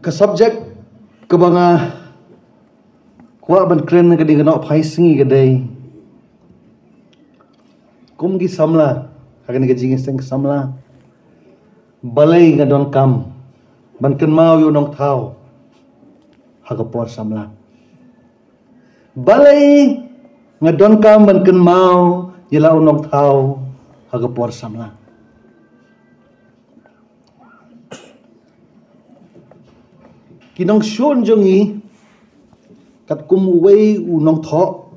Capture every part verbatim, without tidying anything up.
Ka subject kaba nga kwah ban kren ka dei ka nohphai sngi ka dei kum ki samla ha kane ka jingïaseng samla. Balei nga donkam ban kynmaw ïa u nongthaw ha ka por samla? Balei nga donkam ban kynmaw ïa la u nongthaw ha ka por samla? Ki nongshun jong ngi katkum uwei u nongthoh,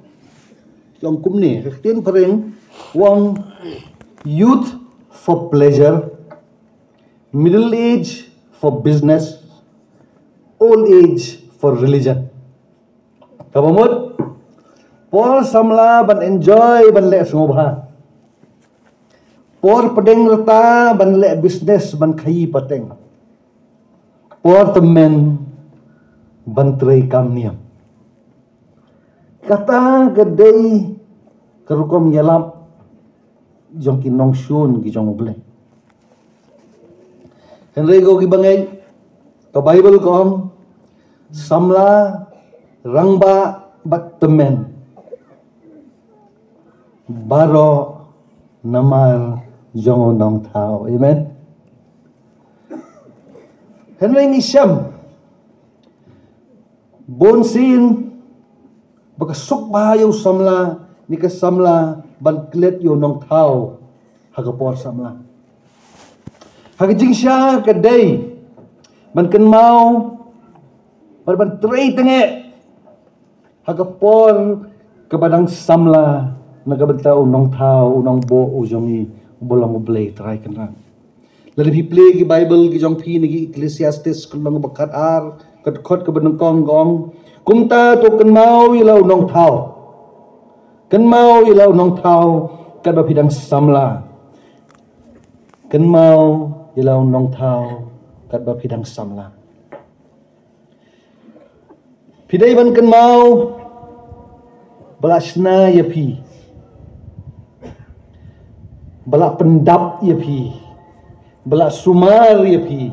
ki ong kumne, ka ktien phareng u ong: youth for pleasure, middle age for business, old age for religion. Kaba mut, por samla ban enjoy, ban leh sngewbha. Por pdeng rta ban leh business, ban khaïi pateng. Por tymmen ban trei kam niam. Kata ka dei ka rukom ïalap jong ki nongshun ki jong U Blei. Hynrei ko ki bangeit, ka Bible ka ong, samla, rangbah bad tymmen, baroh namar jong u nongthaw. Amen. Hynrei ngi shem, bun sien ba ka suk bha ïa u samla ne ka samla ban klet ïa u nongthaw ha ka por samla. Ha ka jingshisha ka dei ban kynmaw, ban, ban trei tyngai ha ka por kaba dang samla na ka bynta u nongthaw, u nongbuh u jong ngi, uba long U Blei Trai Kynrad. Lada phi plie ki Bible ki jong phi na ki Ecclesiastes ka lynnong ba khatar, ka dkhot kaba nyngkong ka ong: Kumta to kynmaw ïa la u nongthaw. Kynmaw ïa la u nongthaw katba phi dang samla. Kynmaw ïa la u nongthaw katba phi dang samla. Phi dei ban kynmaw ba la shna ïa phi, ba la pyndap ïa phi, ba la sumar ïa phi,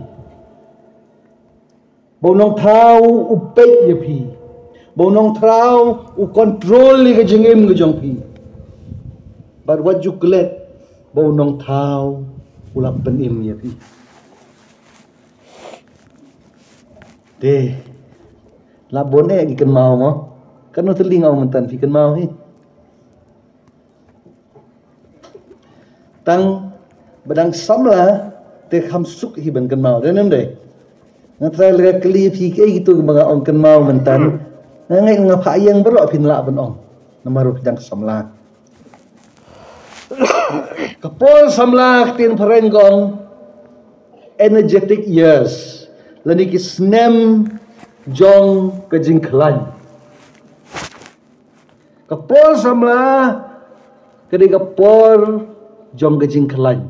ba u nongthaw u peit ïa phi, ba u nongthaw u control ïa ka jingim ka jong phi. Bad wat ju klet ba u nongthaw u la pynim ïa phi. Te la bun eh ki kynmaw mo. Kan u teli nga ong mynta phi kynmaw hi. Tang ba dang samla te kham suk hi ban kynmaw, dei ne ym dei? Nga trai leh kylli phi, kiei kito kiba nga ong kynmaw mynta? Nga ngeit nga phah ïeng baroh phin lah ban ong. Namar ruh phi dang samla. Ka por samla ka ktien phareng ka ong energetic years, lane ki snem jong ka jingkhlaiñ. Ka por samla ka dei ka por jong ka jingkhlaiñ.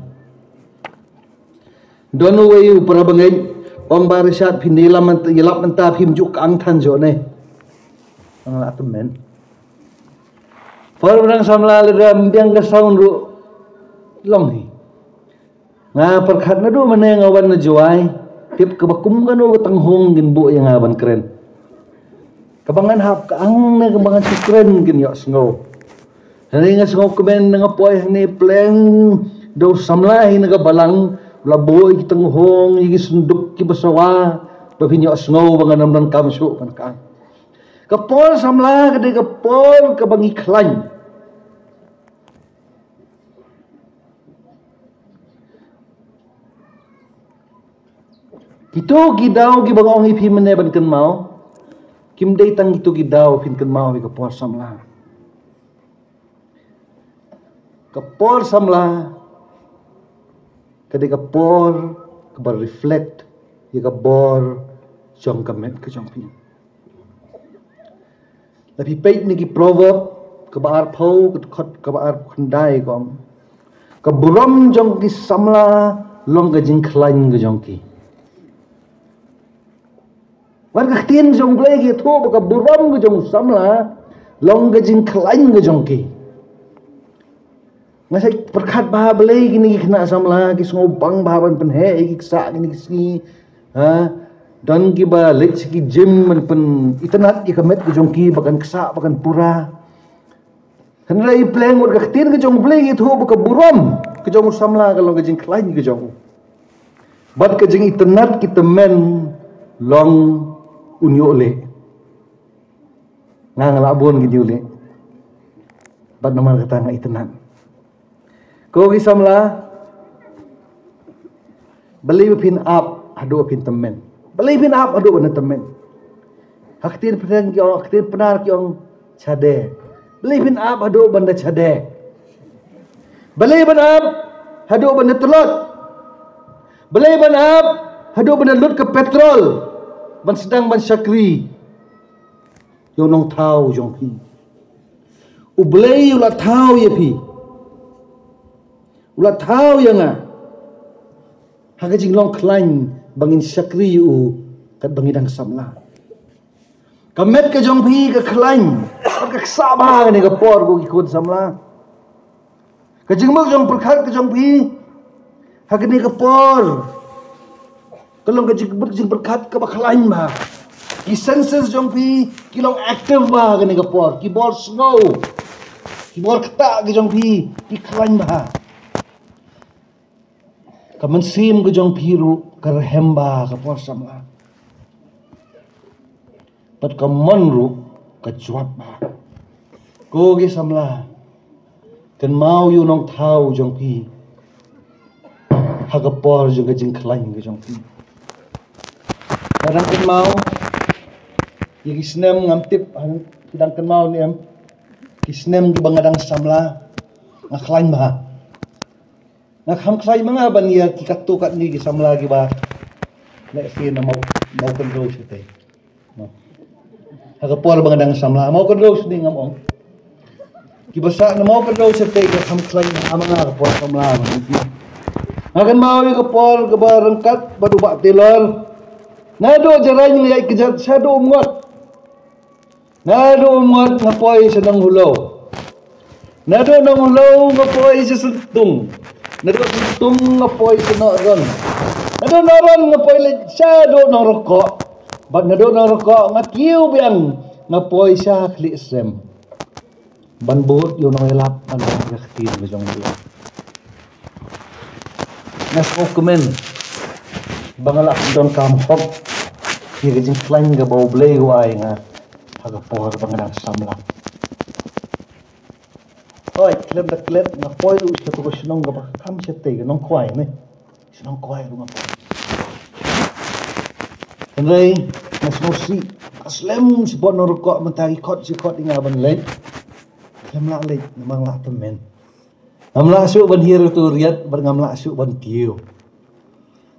Don uwei u para bangeit, ong ba rishad phin ïalap mynta, ïalap mynta phim ju kang than jong ne. Ang la temen. Por ba dang samla lada ym biang ka sound ruh long hi. Nga pyrkhat naduh mynne nga wan na Jowai, tip kaba kum kano ka tanghung kin buh ïa nga ban kren. Kaba ngan hap ka ang ne kaba ngan shu kren kin ïoh sngew. Hangne nga sngew kmen na nga poi hangne pleng da u samla hi na ka balang, la buh ïa ki tanghung, ïa ki synduk kiba sawa, ba phin ïoh sngew ba ngan ym donkam shuh ban kang. Ka por samla ka dei ka por kaba ngi khlaiñ. Kito ki daw kiba nga ong ïa phi mynne ban kynmaw, kim dei tang kito ki daw phin kynmaw ïa ka por samla. Ka por samla ka dei ka por kaba reflect ïa ka bor jong ka met ka jong phi. Lada phi peit na ki Proverb kaba arphew, ka dkhot kaba arphew khyndai ka ong, ka burom jong ki samla long ka jingkhlaiñ ka jong ki. Wat ka ktien jong U Blei ka ïathuh ba ka burom ka jong u samla long ka jingkhlaiñ ka jong ki. Nga sa pyrkhat ba balei kine ki khynnah samla ki sngew bang bha ban pynheh ïa ki ksah kine ki sngi. Ha? Don kiba leit sha ki gym ban pynitynnad ïa ka met ka jong ki ba kan ksah ba kan pura. Hynrei pyrshah ngut ka ktien ka jong U Blei ïathuh ba ka burom ka jong u samla ka long ka jingkhlaiñ ka jong u. Bad ka jingitynnad ki tymmen long un ïoh leh. Nga nga lah bun ki ïoh leh. Bad namar kata nga itynnad. Ko ki samla, balei ba phin ap haduh ba phin tymmen? Balei phin ap haduh ban da tymmen? Ha ktien pyrshah ki ong, ha ktien Pnar ki ong chade. Balei phin ap haduh ban da chade? Balei ban ap haduh ban da tlot? Balei ban ap haduh ban da lut ka petrol? Ban sdang ban shakri ïa u nongthaw jong phi. U Blei u la thaw ïa phi. U la thaw ïa nga ha ka jinglong khlaiñ ba ngin shakri ïa u katba ngi dang samla. Ka met ka jong phi ka khlaiñ, ka ksah bha ha kane ka por ko ki khun samla. Ka jingmut jong pyrkhat ka jong phi ha kane ka por ka long ka jingmut jingpyrkhat kaba khlaiñ bha. Ki senses jong phi ki long active bha ha kane ka por, ki bor sngew, ki bor ktah ka jong phi ki khlaiñ bha. Ka mynsiem ka jong phi ruh ka rhem bha ka por samla. Bad ka mon ruh ka jwat bha. Ko ki samla, kynmaw ïa u nongthaw jong phi ha ka por jong ka jingkhlaiñ ka jong phi. Nga dang kynmaw ïa ki snem, ngam tip phi dang kynmaw ne em, ki snem kiba nga dang samla, nga khlaiñ bha. Nga kham khlaiñ ma nga ban ïa ki katto katne ki samla kiba lehse na Maw, Mawkynrew shatei. Ha ka por ba nga dang samla Mawkynrew shatei ngam ong. Kiba sah na Mawkynrew shatei ki kham khlaiñ ma nga ha ka por samla ma nga. Nga kynmaw ïa ka por kaba ryngkat bad u Bah Taylor. Naduh Jrain nga ïaid kjat shaduh Umngot. Naduh Umngot nga poi sha Nonghullow. Naduh Nonghullow nga poi sha Syntung. Naduh Syntung nga poi sha Nohron. Naduh Nohron nga poi leit shaduh Nongrykoh. Bad naduh Nongrykoh nga kiew biang nga poi sha Khliehsem. Ban bud ïa u nongïalap ban ïa ka ktien ka jong u Blei. Nga sngewkmen ba nga la donkam hok ïa ka jingkhlaiñ kaba U Blei u ai nga ha ka por ba nga dang samla. Hooid, klet da klet nga poi ruh sha katu ka shnong kaba kham shatei, ka Nongkhwai ne. Shnong Khwai ruh nga poi. Hynrei nga sngewsih, nga slem sha bor Nongrykoh mynta ki khot shi khot ïa nga ban leit. Khlem lah leit namar nga lah tymmen. Ngam lah shuh ban hiar ïa utu u riat bad ngam lah shuh ban kiew.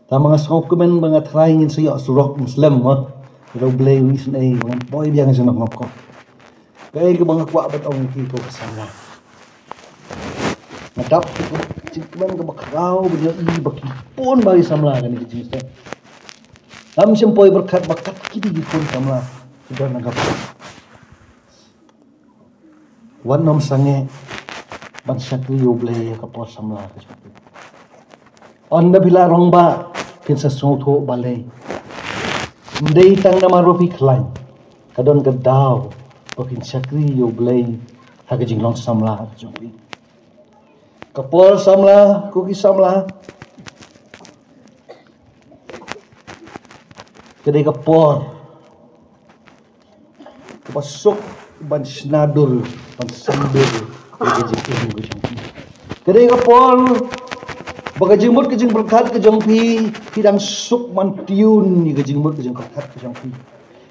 Tangba nga sngewkmen ba nga tharai ngin sa ïoh surok, ngam slem ma. Ïa U Blei u isynei ba ngan poi biang sha Nongrykoh. Kaei kaba nga kwah ban ong ïa phi ko ka samla. Nga dap ïa ka jingkmen kaba khraw ban ïohi ba ki bun ba ki samla kane ka jingstad. Ngam shym poi pyrkhat ba kat kine ki khun samla ki don ha ka por. Wat nym sangeh ban shakri ïa U Blei ha ka por samla ka jong phi. Ynda phi la rangbah phin sa sngewthuh balei. Ym dei tang namar ba phi khlaiñ, ka don ka daw ba phin shakri ïa U Blei ha ka jinglong samla ka jong phi. Ka por samla, ko ki samla, ka dei ka por kaba suk ban shna dur, ban shna dur ïa ka jingim ka jong phi. Ka dei ka por ba ka jingmut ka jingpyrkhat ka jong phi, phi dang suk ban tune ïa ka jingmut ka jingpyrkhat ka jong phi.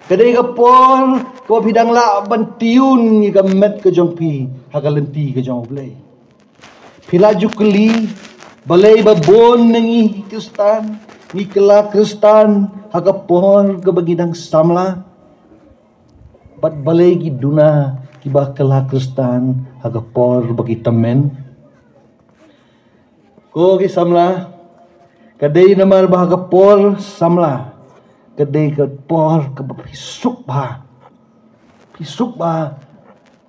Ka dei ka por kaba phi dang lah ban tune ïa ka met ka jong phi ha ka lynti ka jong U Blei. Phi la ju kylli, balei ba bun na ngi Khristan, ngi kylla Khristan ha ka por kaba ngi dang samla? Bad balei ki duna kiba kylla Khristan ha ka por ba ki tymmen? Ko ki samla, ka dei namar ba ha ka por samla ka dei ka por kaba phi suk bha, phi suk bha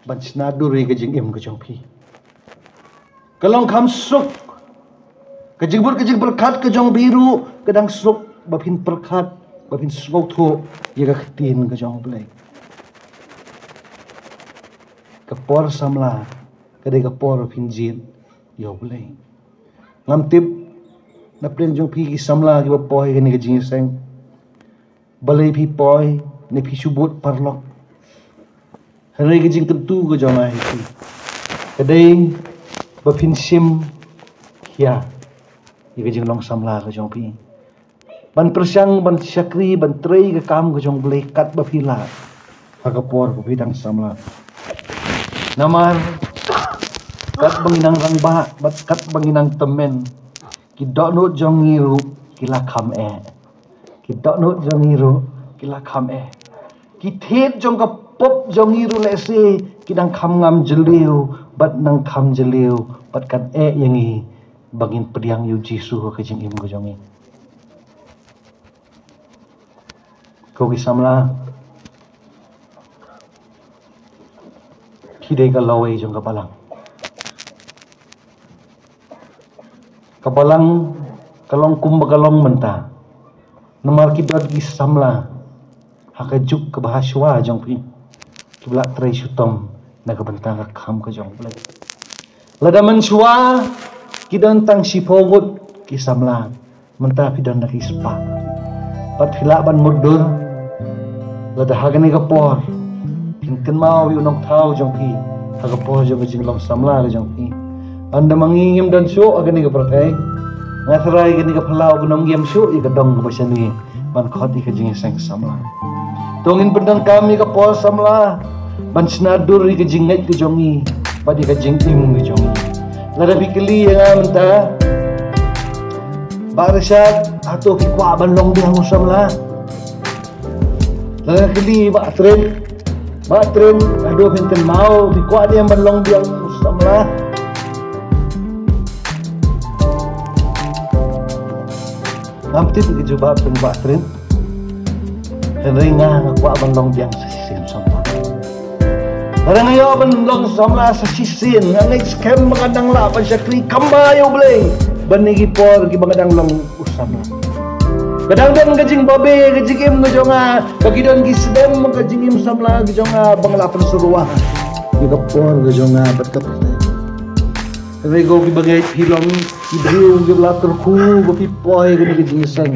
ban shna dur ïa ka jingim ka jong phi. Ka long kham suk. Ka jingmut ka jingpyrkhat ka jong phi ruh ka dang suk ba phin pyrkhat ba phin sngewthuh ïa ka ktien ka jong U Blei. Ka por samla ka dei ka por ba phin jied ïa U Blei. Ngam tip na pdeng jong phi ki samla kiba poi ha kane ka jingïaseng, balei phi poi ne phi shu bud paralok. Hynrei ka jingkyntu ka jong nga ïa phi ka dei ba phin shim khia ïa ka jinglong samla ka jong phi, ban pyrshang ban shakri ban trei ka kam ka jong U Blei katba phi lah ha ka por ba phi dang samla. Namar katba ngi nang rangbah bad katba ngi nang tymmen, ki dohnud jong ngi ruh ki la kham eh. Ki dohnud jong ngi ruh ki la kham eh. Ki thied jong ka pop jong ngi ruh lehse ki dang kham ngam jylliew bad nang kham jylliew bad kan eh ïa ngi ba ngin pdiang ïa U Jisu ha ka jingim ka jong ngi. Ko ki samla, phi dei ka lawei jong ka balang. Ka balang ka long kumba ka long mynta namar ki don ki samla ha ka juk kaba ha shuwa jong phi kiba la trei shitom na ka bynta ka kam ka jong U Blei. Lada mynshuwa ki don tang shiphew ngut ki samla, mynta phi don da ki spah. Bad phi lah ban mutdur lada ha kane ka por phin kynmaw ïa u nongthaw jong phi ha ka por jong ka jinglong samla ka jong phi. Ynda ma ngi ngim don shuh ha kane ka pyrthei, nga tharai kane ka phyllaw kan ym ngim shuh ïa ka dong kaba shane ban khot ïa ka jingïaseng samla. To ngin pyndonkam ïa ka por samla ban shna dur ïa ka jingngeit ka jong ngi bad ïa ka jingim ka jong ngi. Lada phi kylli ïa nga mynta, Bah Rashad, hato phi kwah ban long biang u samla? Lada kylli Bah Trin, Bah Trin, hato phin kynmaw phi kwah ne em ban long biang u samla? Ngam tip ïa ka jubab jong Bah Trin. Hynrei nga nga kwah ban long biang sa shisien samla. Lada nga ïoh ban long samla sa shisien, nga ngeit skhem ba nga dang lah ban shakri kham bha ïa U Blei ban ïa ki por kiba nga dang long u samla. Ka dang don ka jingbabe ka jingim ka jong nga, ba ki don ki sdem ka jingim samla ka jong nga ba nga lah pynsyrwa ïa ka por ka jong nga bad ka pyrthei. Hynrei ko ki bangeit, phi long ki briew kiba la kyrkhu ba phi poi kane ka jingïaseng.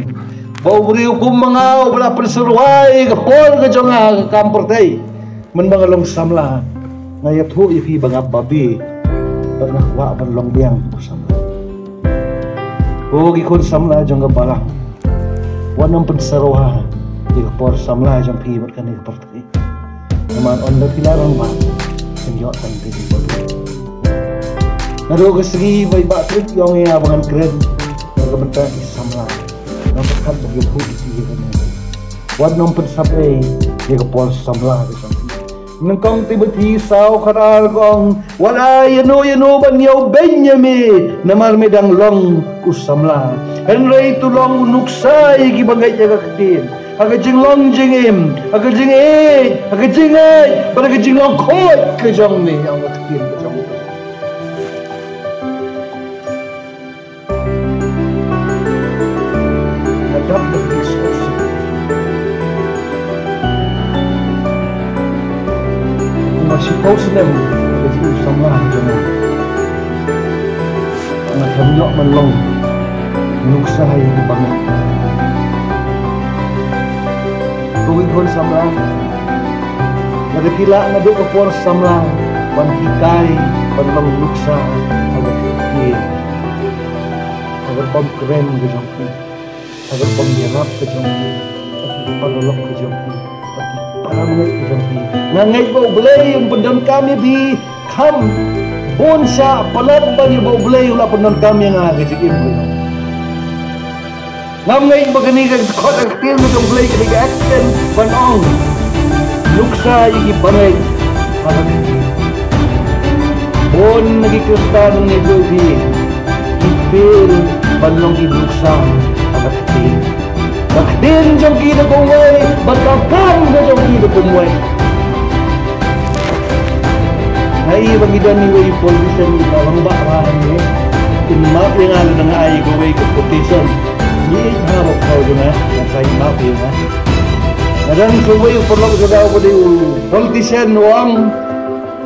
Ba u briew kum ma nga uba la pynsyrwa ïa ka por ka jong nga ha ka kam pyrthei, mynba nga long samla, nga ïathuh ïa phi ba nga babe bad nga kwah ban long biang u samla. Ko ki khun samla jong ka balang, wat nym pynsyrwa ïa ka por samla jong phi bad kane ka pyrthei. Namar ynda phi la rangbah, phin ïoh tang ka jingbabe. Naduh ka sngi ba i Bah Trit i ong ïa nga ba ngan kren na ka bynta ki samla, nga pyrkhat ba ki ïathuh ïa phi ïa kane. Wat nym pynsyrwa ïa ka por samla ka jong phi. Nyngkong Timothi saw khatar ka ong, wat ai ïano ïano ban ïawbeiñ ïa me namar me dang long u samla. Hynrei to long u nuksa ïa ki bangeit ïa ka ktien, ha ka jinglong jingim, ha ka jingïeit, ha ka jingngeit bad ha ka jinglong khuid ka jong me, ïa ka ktien ka jong me. Nga dap da ka jingsngewsih. Kumba shiphew snem ka jingim samla ka jong nga, nga khlem ïoh ban long nuksa ïa ki bangeit. Ko ki khun samla, lada phi lah naduh ka por samla ban hikai ban long nuksa ha ka ktien, ha ka rukom kren ka jong phi, ha ka rukom ïarap ka jong phi, ha ki paralok ka jong phi, ha ki para bangeit ka jong phi, nga ngeit ba U Blei un pyndonkam ïa phi kham bun shah palat ban ïa ba U Blei u la pyndonkam ïa nga ha ka jingim ka jong nga. Ngam ngeit ba kane ka dkhot ka ktien ka jong U Blei ka dei ka action ban ong nuksa ïa ki bangeit ha ka ktien. Bun na ki Khristan ngi ïathuh ïa phi ki fail ban long ki nuksa ha ka ktien. Ka ktien jong ki da kumwei bad ka kam ka jong ki da kumwei. Nga i ba ngi don iwei i politician iba rangbah bha hangne. In map ïa nga lada nga ai kawei ka quotation. Ïeit ha ba phaw jong nga, nga sa ïeit ma phi nga. Nga dang sngewbha ïa u paralok jong nga uba dei u politician u ong,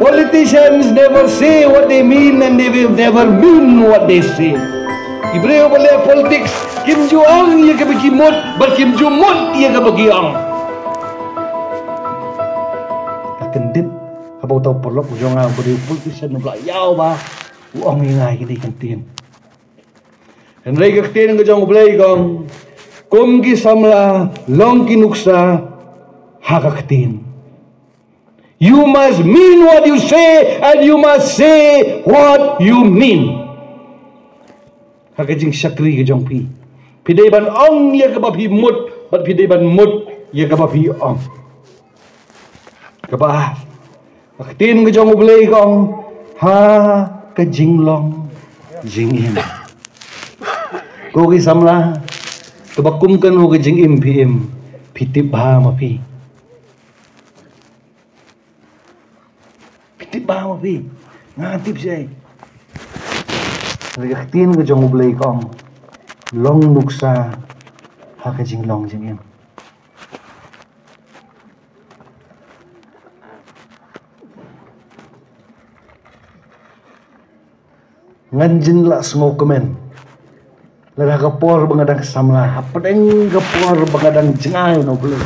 politicians never say what they mean and they will never mean what they say. Ki briew ba leh politics kim ju ong ïa kaba ki mut bad kim ju mut ïa kaba ki ong. Ka kyndit haba uta u paralok jong nga uba dei u politician u la ïaw ba u ong ïa nga ïa kine ki kyntien. Hynrei ka ktien ka jong U Blei ka ong, kum ki samla long ki nuksa ha ka ktien. You must mean what you say and you must say what you mean. Ha ka jingshakri ka jong phi, phi dei ban ong ïa kaba phi mut bad phi dei ban mut ïa kaba phi ong. Kaba ar, ka ktien ka jong U Blei ka ong, ha ka jinglong jingim. Ko ki samla, kaba kum kano ka jingim phi im, phi tip bha ma phi. Phi tip bha ma phi. Nga tip shaei. Ka ktien ka jong U Blei ka ong, long nuksa ha ka jinglong jingim. Ngan jin lah sngewkmen. Lada ka por ba nga dang samla, hapdeng ka por ba nga dang jngai na U Blei,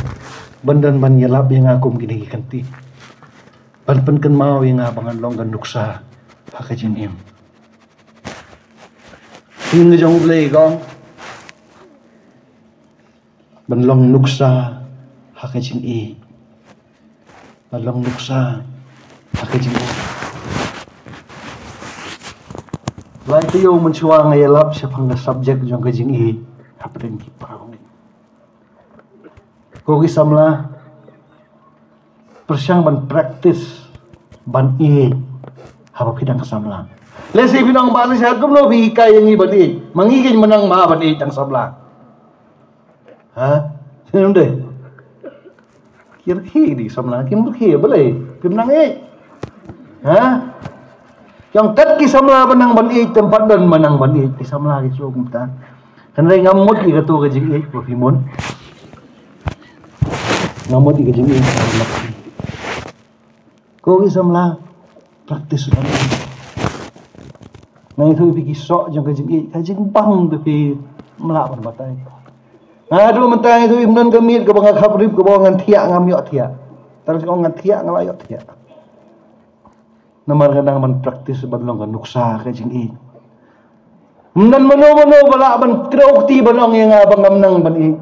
ban don ban ïalap ïa nga kum kine ki kynti, ban pynkynmaw ïa nga ba ngan long ka nuksa ha ka jingim. Ktien ka jong U Blei ka ong, ban long nuksa ha ka jingïeit. Ban long nuksa ha ka jingïeit. Lai taïew mynshuwa nga ïalap shaphang ka subject jong ka jingïeit hapdeng ki para bangeit. Ko ki samla, pyrshang ban practice ban ïeit haba phi dang samla. Lehse phi nang ba lehse kumno phi hikai ïa ngi ban ïeit, ma ngi kein mynta ma ban ïeit dang samla. Ha? Sngewdei. Ki rkhie ki samla, kim rkhie balei kim nang ïeit. Ha? Ki ong kat ki samla ba nang ban ïeit, tang pat don ba nang ban ïeit, ki samla ki shu kumta. Hynrei ngam mut ïa kato ka jingïeit ba phi mut. Ngam mut ïa ka jingïeit ba phi mut. Ko ki samla, practice ban ïeit. Nga ïathuh ïa phi ki soh jong ka jingïeit, ka jingbang te phi mlak ban batai. Nga ïathuh mynta, nga ïathuh ïa phi, ym don ka miet kaba nga khap rip kaba ngan thiah, ngam ïoh thiah. Tang shu ong ngan thiah, nga la ïoh thiah. Namar nga dang ban practice ban long ka nuksa ka jingïeit. Ym don mano mano ba lah ban kdew kti ban ong ïa nga ba ngam nang ban ïeit.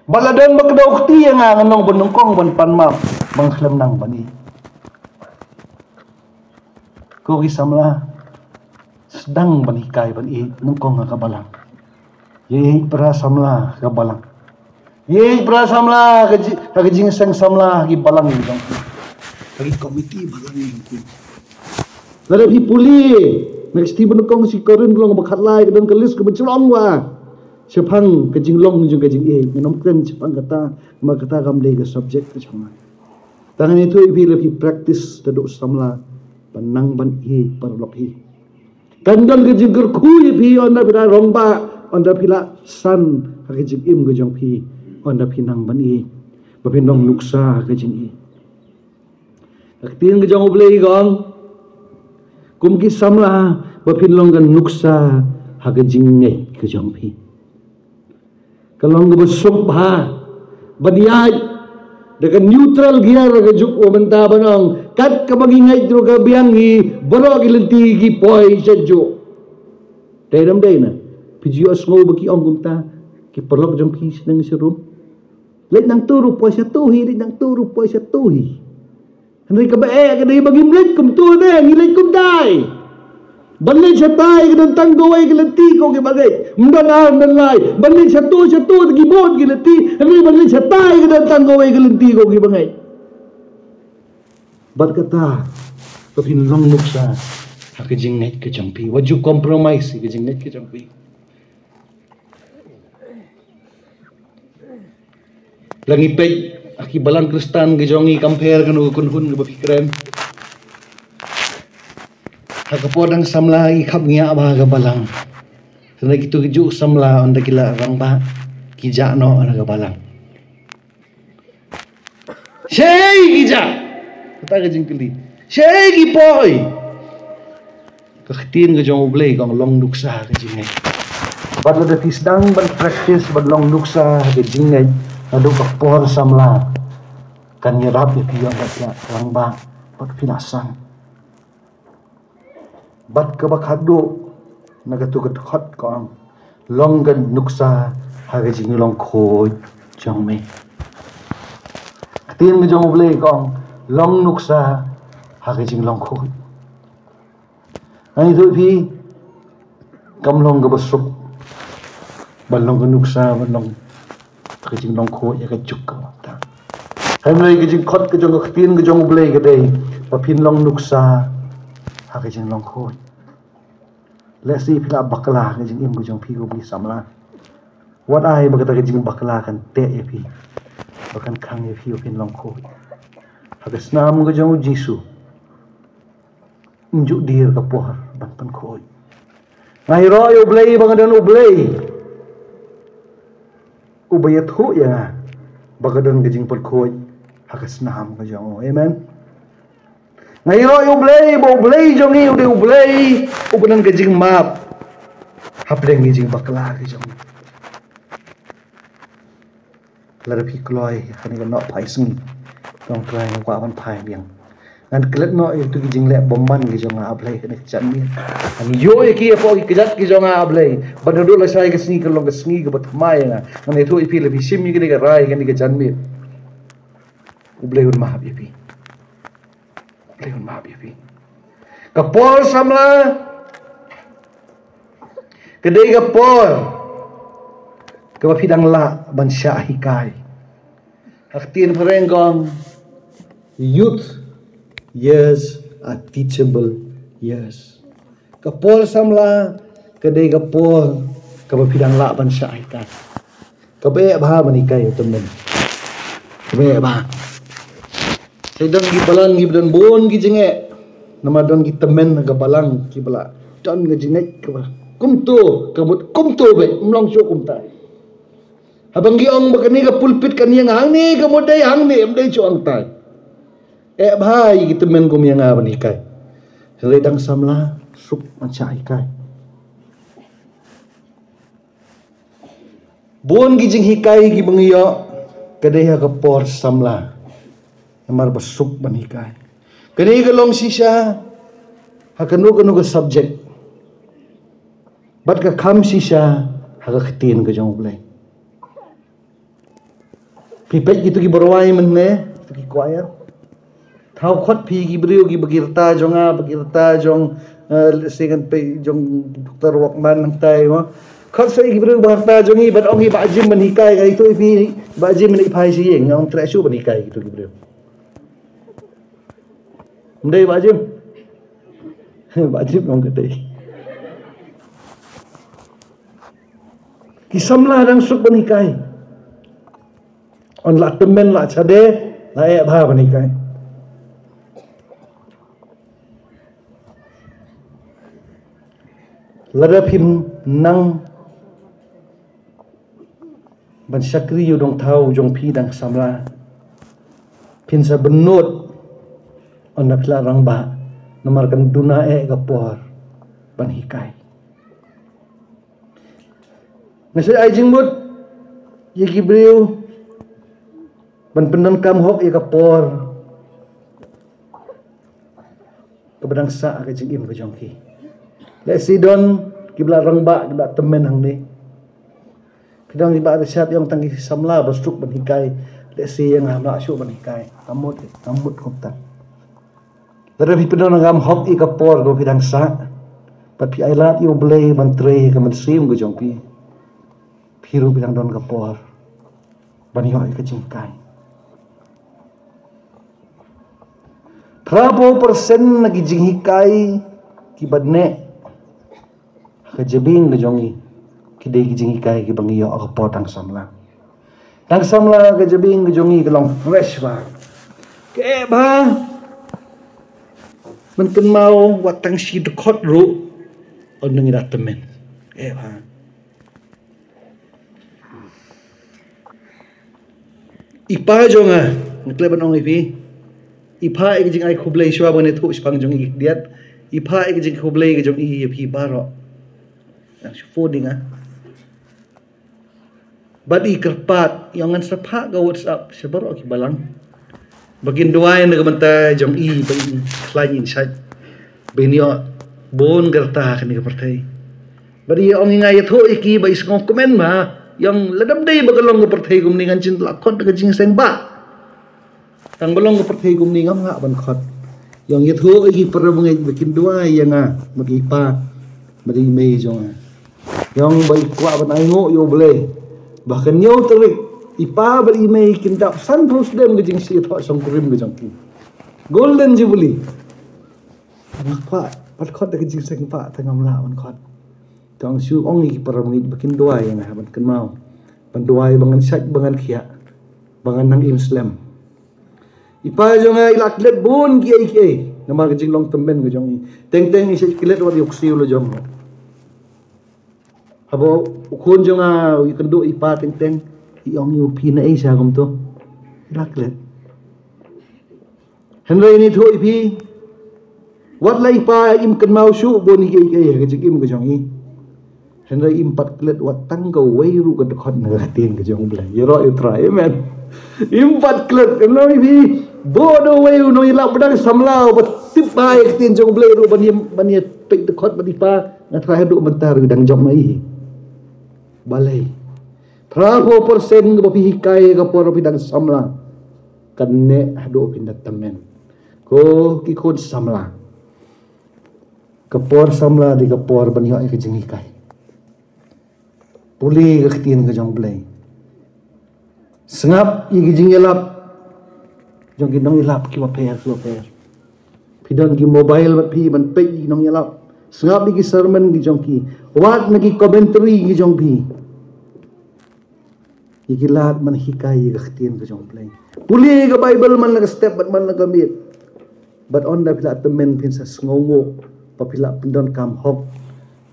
Ba la don ba kdew kti ïa nga, ngan long ba nyngkong ban pan map, ba nga khlem nang ban ïeit. Ko ki samla, sdang ban hikai ban ïeit nyngkong ha ka balang. Ïeit para samla ha ka balang. Ïeit para samla ha ka ji-, ha ka jingseng samla ha ki balang jong ki. Ha ki komiti balang jong ki. Lada phi pule na ka shithi ba nyngkong sha ki Korinth lynnong ba khatlai, ka don ka list kaba jrong bha shaphang ka jinglong jong ka jingïeit. Ngam kren shaphang kata, namar kata kam dei ka subject ka jong nga. Tang ngan ïathuh ïa phi, lada phi practice, da dei samla ban nang ban ïeit paralok hi. Kan don ka jingkyrkhu ïa phi ynda phi la rangbah, ynda phi la san ha ka jingim ka jong phi, ynda phi nang ban ïeit, ba phin long nuksa ha ka jingïeit. Ka ktien ka jong U Blei ka ong, kum ki samla, ba phin long ka nuksa ha ka jingngeit ka jong phi. Ka long kaba suk bha ban ïaid da ka neutral gear ka juk, u mynta ban ong kat kaba ngi ngeit ruh ka biang hi, baroh ki lynti ki poi sha juk. Dei ne ym dei? Na phi ju ïohsngew ba ki ong kumta ki paralok jong phi sha neng sha rum? Leit nangto ruh poi shato hi, leit nangto ruh poi shato hi. Hynrei kaba eh ka dei ba ngim leit kumto ne, ngi leit kumtai. Ban leit shatai ka don tang kawei ka lynti ko kiba ngeit. Ym don ar, ym don lai. Ban leit shato shato ki bun ki lynti. Hynrei ban leit shatai ka don tang kawei ka lynti ko kiba ngeit. Bad kata, ba phin long nuksa ha ka jingngeit ka jong phi. Wat ju compromise ka jingngeit ka jong phi. La ngi peit ha ki balang Khristan ki jong ngi, compare kano ka kynhun kaba phi kren. Ha ka por dang samla ngi khapngiah bha ha ka balang. Hynrei kito ki juh samla ynda ki la rangbah, ki jah noh na ka balang. Shaei ki jah? Kata ka jingkylli. Shaei ki poi? Ka ktien ka jong U Blei ka ong long nuksa ha ka jingngeit. Bad lada phi sdang ban practice ban long nuksa ha ka jingngeit, naduh ka por samla kan ïarap ïa phi ïa ka rangbah bad phi la san. Bad kaba khatduh na kato ka dkhot ka ong, long ka nuksa ha ka jinglong khuid jong me. Ktien ka jong U Blei ka ong, long nuksa ha ka jinglong khuid. Ngan ïathuh ïa phi, kam long kaba suk ban long ka nuksa, ban long ka jinglong khuid ïa ka juk kaba mynta. Hynrei ka jingkhot ka jong ka ktien ka jong U Blei ka dei ba phin long nuksa ha ka jinglong khuid. Lehse phi la bakla ka jingim ka jong phi kum ki samla. Wat ai ba kata ka jingbakla kan teh ïa phi, ba kan khang ïa phi ba phin long khuid. Ha ka snam ka jong U Jisu, ym ju dier ka por ban pynkhuid. Nga ïaroh ïa U Blei ba nga don U Blei uba ïathuh ïa nga ba ka don ka jingpynkhuid ha ka snam ka jong u. Amen. Nga ïaroh ïa U Blei ba U Blei jong ngi u dei U Blei uba don ka jingmap hapdeng ka jingbakla ka jong ngi. Lada phi kloi ha kane ka noh phai sngi, to ong Trai, nga kwah ban phai biang. Ngan klet noh ïa kito ki jingleh bymman ki jong nga, A Blei, ha kane ka janmiet. Ngan ïoh ïa ki hapoh ki kjat ki jong nga, A Blei. Bad naduh lashai ka sngi kan long ka sngi kaba thymmai ïa nga. Ngan ïathuh ïa phi, lada phi shim ïa kane ka rai, kane ka janmiet, U Blei un map ïa phi. Blei un map ïa phi. Ka por samla ka dei ka por kaba phi dang lah ban shah hikai. Ha ka ktien phareng ka ong, youth years are teachable years. Ka por samla ka dei ka por kaba phi dang lah ban shah hikai. Kaba eh bha ban hikai ïa u tymmen. Kaba eh bha. Sa don ki balang kiba don bun ki jingeh. Namar don ki tymmen ha ka balang kiba la don ka jingngeit kaba kumto, ka mut kumto beit, ym long shuh kumtai. Haba ngi ong ba kane ka pulpit kan ïeng hangne, ka mut dei hangne, ym dei shuh hangtai. Eh bha ïa ki tymmen kum ïa nga ban hikai. Hynrei dang samla suk ban shah hikai. Bun ki jinghikai kiba ngi ïoh ka dei ha ka por samla. Namar ba suk ban hikai. Kane ka long shisha ha kano kano ka subject. Bad ka kham shisha ha ka ktien ka jong U Blei. Phi peit kito kiba rwai mynne, kito ki choir. Thaw khot phi ki briew kiba ki rta jong nga, ba ki rta jong, eh, lehse ngan peit jong Doctor Walkman hangtai mo. Khot sa ki briew ba rta jong ngi, bad ong ïa i Bah Jim ban hikai, ka ïathuh ïa phi, Bah Jim ban phai sha ïing, nga ym treh shuh ban hikai kito ki briew. Ym dei Bah Jim? Bah Jim ong ka dei. Ki samla dang suk ban hikai. Yn la tymmen, la shade, la eh bha ban hikai. Lada phim nang ban shakri ïa u dongthaw jong phi dang samla, phin sa bynnud ynda phi la rangbah, namar kan duna eh ka por ban hikai. Nga sa ai jingmut ïa ki briew ban pyndonkam hok ïa ka por kaba dang sah ha ka jingim ka jong ki. Lehse don kiba la rangbah, kiba la tymmen hangne. Phi dang, i Bah Richard i ong tang ki samla ba suk ban hikai. Lehse ïa nga ngam lah shuh ban hikai. Ngam mut, ngam mut kumta. Lada phi pyndonkam hok ïa ka por kaba phi dang sah, bad phi ailad ïa U Blei ban trei ha ka mynsiem ka jong phi, phi ruh phi dang don ka por ban ïoh ïa ka jinghikai. Phra phew percent na ki jinghikai kiba neh ha ka jabieng ka jong ngi ki dei ki jinghikai kiba ngi ïoh ha ka por dang samla. Dang samla, ka jabieng ka jong ngi ka long fresh bha. Ka eh bha ban kynmaw wat tang shi dkhot ruh ynda ngi da tymmen. Eh, ha. I pa jong nga, nga tlep ban ong ïa phi. I pa ïa ka jingai khublei shuwa ban ïathuh shaphang jong i diat. I pa ïa ka jingkhublei ka jong i ïa phi baroh. Nang shu phone ïa nga. Bad i kyrpad, ïa ngan sa phah ka WhatsApp sha baroh ki balang. Ba kin duwai na ka bynta jong i, ba in khlaiñ in shait. Ba in ïoh bun ka rta ha kane ka pyrthei. Bad i ong ïa nga, ïathuh ïa ki ba i sngewkmen ba, ïa lada ym dei ba ka long ka pyrthei kumne ngan shu lah khot da ka jingïaseng ba. Tang ba long ka pyrthei kumne ngam lah ban khot. Ïa ïathuh ïa ki para bangeit ba kin duwai ïa nga, bad i pa, bad i mei jong nga. Ïa ba i kwah ban ainguh ïa U Blei ba ha ka hynñiew tarik, i pa bad i mei kin dap sanphew snem ka jingshitom shongkurim ka jong ki. Golden Jubilee. Nga kwah ban khot da ka jingïaseng ba tang ngam lah ban khot. Tang shu ong ïa ki para bangeit ba kin duwai ïa nga ban kynmaw. Ban duwai ba ngan shait, ba ngan khiah, ba ngan nang im slem. I pa jong nga i la klet bun kiei kiei namar ka jinglong tymmen ka jong i. Teng teng i shait klet wat ïa u ksiew la jong. Haba u khun jong nga u ïakynduh i pa teng teng, i ong ïa u, phi na ei sha kumto? I la klet. Hynrei ngi ïathuh ïa phi, wat la i pa im kynmaw shuh bun kiei kiei ha ka jingim ka jong i. Hynrei im pat klet wat tang kawei ruh ka dkhot na ka ktien ka jong U Blei. Ïaroh ïa U Trai, amen. Im pat klet, em, ïa phi. Bun uwei u nongïalap ba dang samla uba tip bha ïa ka ktien jong U Blei ruh ban ïa, ban ïa peit dkhot bad i pa, nga tharai haduh mynta ruh dang jop ma i. Balei? Phra phew percent kaba phi hikai ka por phi dang samla, kan neh haduh phin da tymmen. Ko ki khun samla, ka por samla dei ka por ban ïoh ïa ka jinghikai. Pule ka ktien ka jong U Blei. Sngap ïa ki jingïalap jong ki nongïalap kiba pher kiba pher. Phi don ki mobile bad phi ban peit ïa ki nongïalap. Sngap ïa ki sermon ki jong ki. Wad na ki commentary ki jong phi. Ïa ki lad ban hikai ïa ka ktien ka jong U Blei. Pule ka Bible man la ka step bad man la ka miet. Bad ynda phi la tymmen phin sa sngewnguh ba phi la pyndonkam hok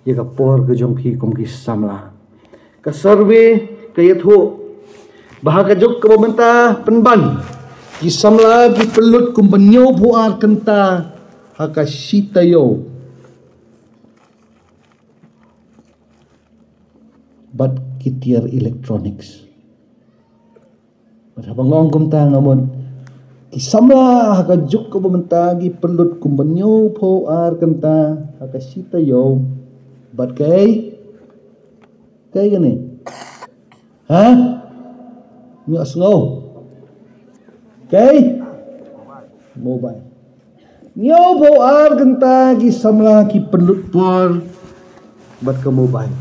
ïa ka por ka jong phi kum ki samla. Ka survey ka ïathuh ba ha ka juk kaba mynta pynban, ki samla ki pynlut kumba hynñiew phew ar kynta ha ka shi taïew. Bad ki tiar electronics. Bad haba nga ong kumta nga mut, ki samla ha ka juk kaba mynta ki pynlut kumba hynñiew phew ar kynta ha ka shi taïew. Bad kaei, kaei kane? Ha? Ngi sngew. Kaei? Mobile. Hynñiew phew ar kynta ki samla ki pynlut por bad ka mobile.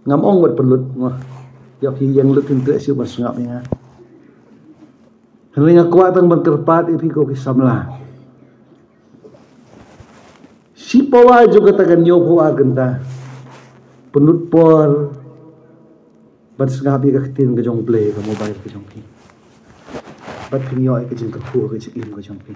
Ngam ong wat pynlut, ngam ïoh ki ïeng lut, phin treh shuh ban sngap ïa nga. Hynrei nga kwah tang ban kyrpad ïa phi ko ki samla. Shi pawa jong kata ka hynñiew phew ar kynta, pynlut por ban sngap ïa ka ktien ka jong U Blei ha ka mobile ka jong phi. Bad phin ïoh ïa ka jingkyrkhu ha ka jingim ka jong phi.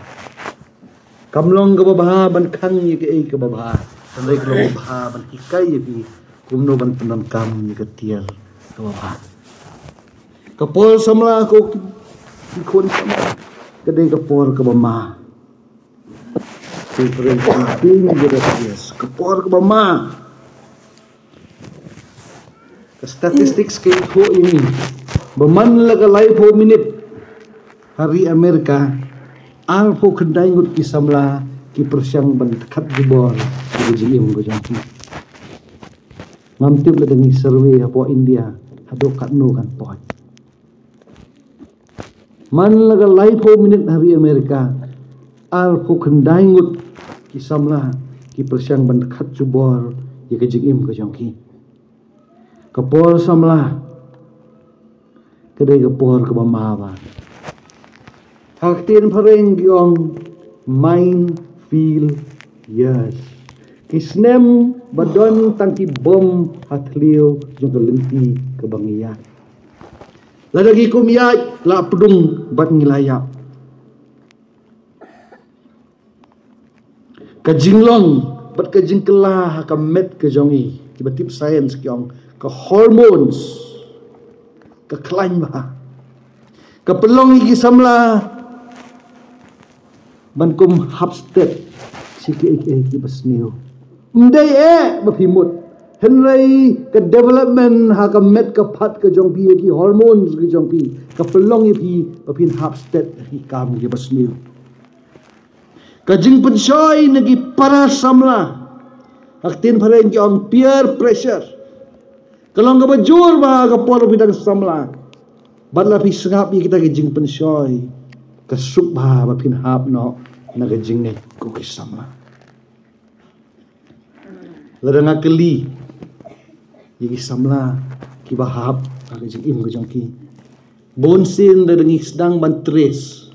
Kam long kaba bha ban khang ïa kaei kaba bha, hynrei ka long kaba bha ban hikai ïa phi kumno ban pyndonkam ïa ka tiar kaba bha. Ka por samla ko ki, ki khun samla, ka dei ka por kaba ma. Ka por kaba ma. Ka statistics ka ïathuh ïa ngi ba man la ka laiphew minit ha ri Amerika, arphew khyndai ngut ki samla ki pyrshang ban khatjubor ïa ka jingim ka jong ki. Ngam tip lada ngi survey hapoh India haduh katno kan poi. Man la ka laiphew minit ha ri Amerika, arphew khyndai ngut ki samla ki pyrshang ban khatjubor ïa ka jingim ka jong ki. Ka por samla ka dei ka por kaba ma bha. Ha ka ktien phareng ki ong mind fill years. Ki snem ba don tang ki bom ha thliew jong ka lynti kaba ngi ïaid. Lada ngi kum ïaid la pdung bad ngi la ïap. Ka jinglong bad ka jingkylla ha ka met ka jong i, kiba tip science ki ong ka hormones ka khlaiñ bha. Ka pynlong ïa ki samla ban kum hap stet sha kiei kiei kiba sniew. Ym dei eh ba phi mut, hynrei ka development ha ka met ka phad ka jong phi, ïa ki hormones ka jong phi, ka pynlong ïa phi ba phin hap stet ïa ki kam kiba sniew. Ka jingpynshoi na ki para samla, ha ka ktien phareng ki ong peer pressure, ka long kaba jur bha ha ka por ba phi dang samla. Bad la phi sngap ïa kita ki jingpynshoi, ka suk bha ba phin hap noh na ka jingngeit ko ki samla. Lada nga kylli ïa ki samla kiba hap ha ka jingim ka jong ki, bun sien lada ngi sdang ban trace,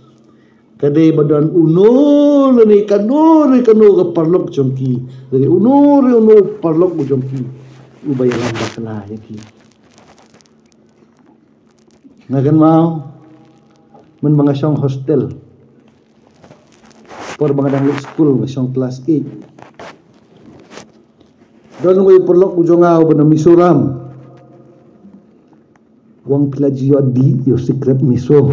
ka dei ba don uno lane kano re kano ka paralok jong ki, lane uno re uno paralok jong ki uba ïalam bakla ïa ki. Nga kynmaw mynba nga shong hostel, por ba nga dang leit skul, nga shong klas eight. Don uwei u paralok u jong nga uba na Mizoram. U ong, phi la ju ïoh dih ïa u sikret miso?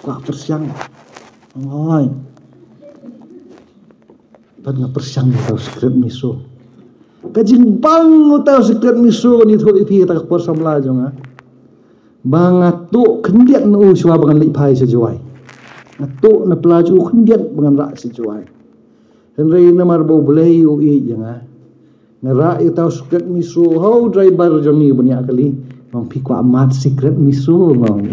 Kwah pyrshang. Oi. Bad nga pyrshang ïa uta u sikret miso. Ka jingbang uta u sikret miso ban ïathuh ïa phi, kata ka por samla jong nga, ba nga tuh khyndiat na u shuwa ba ngan leit phai sha Jowai. Nga tuh na pla jong u khyndiat ba ngan rah sha Jowai. Hynrei namar ba U Blei u ïeit ïa nga, nga rah ïa uta u sikret miso ha u driver jong ngi ban ïa kali. Nga ong, phi kwah mad sikret miso? Nga ong.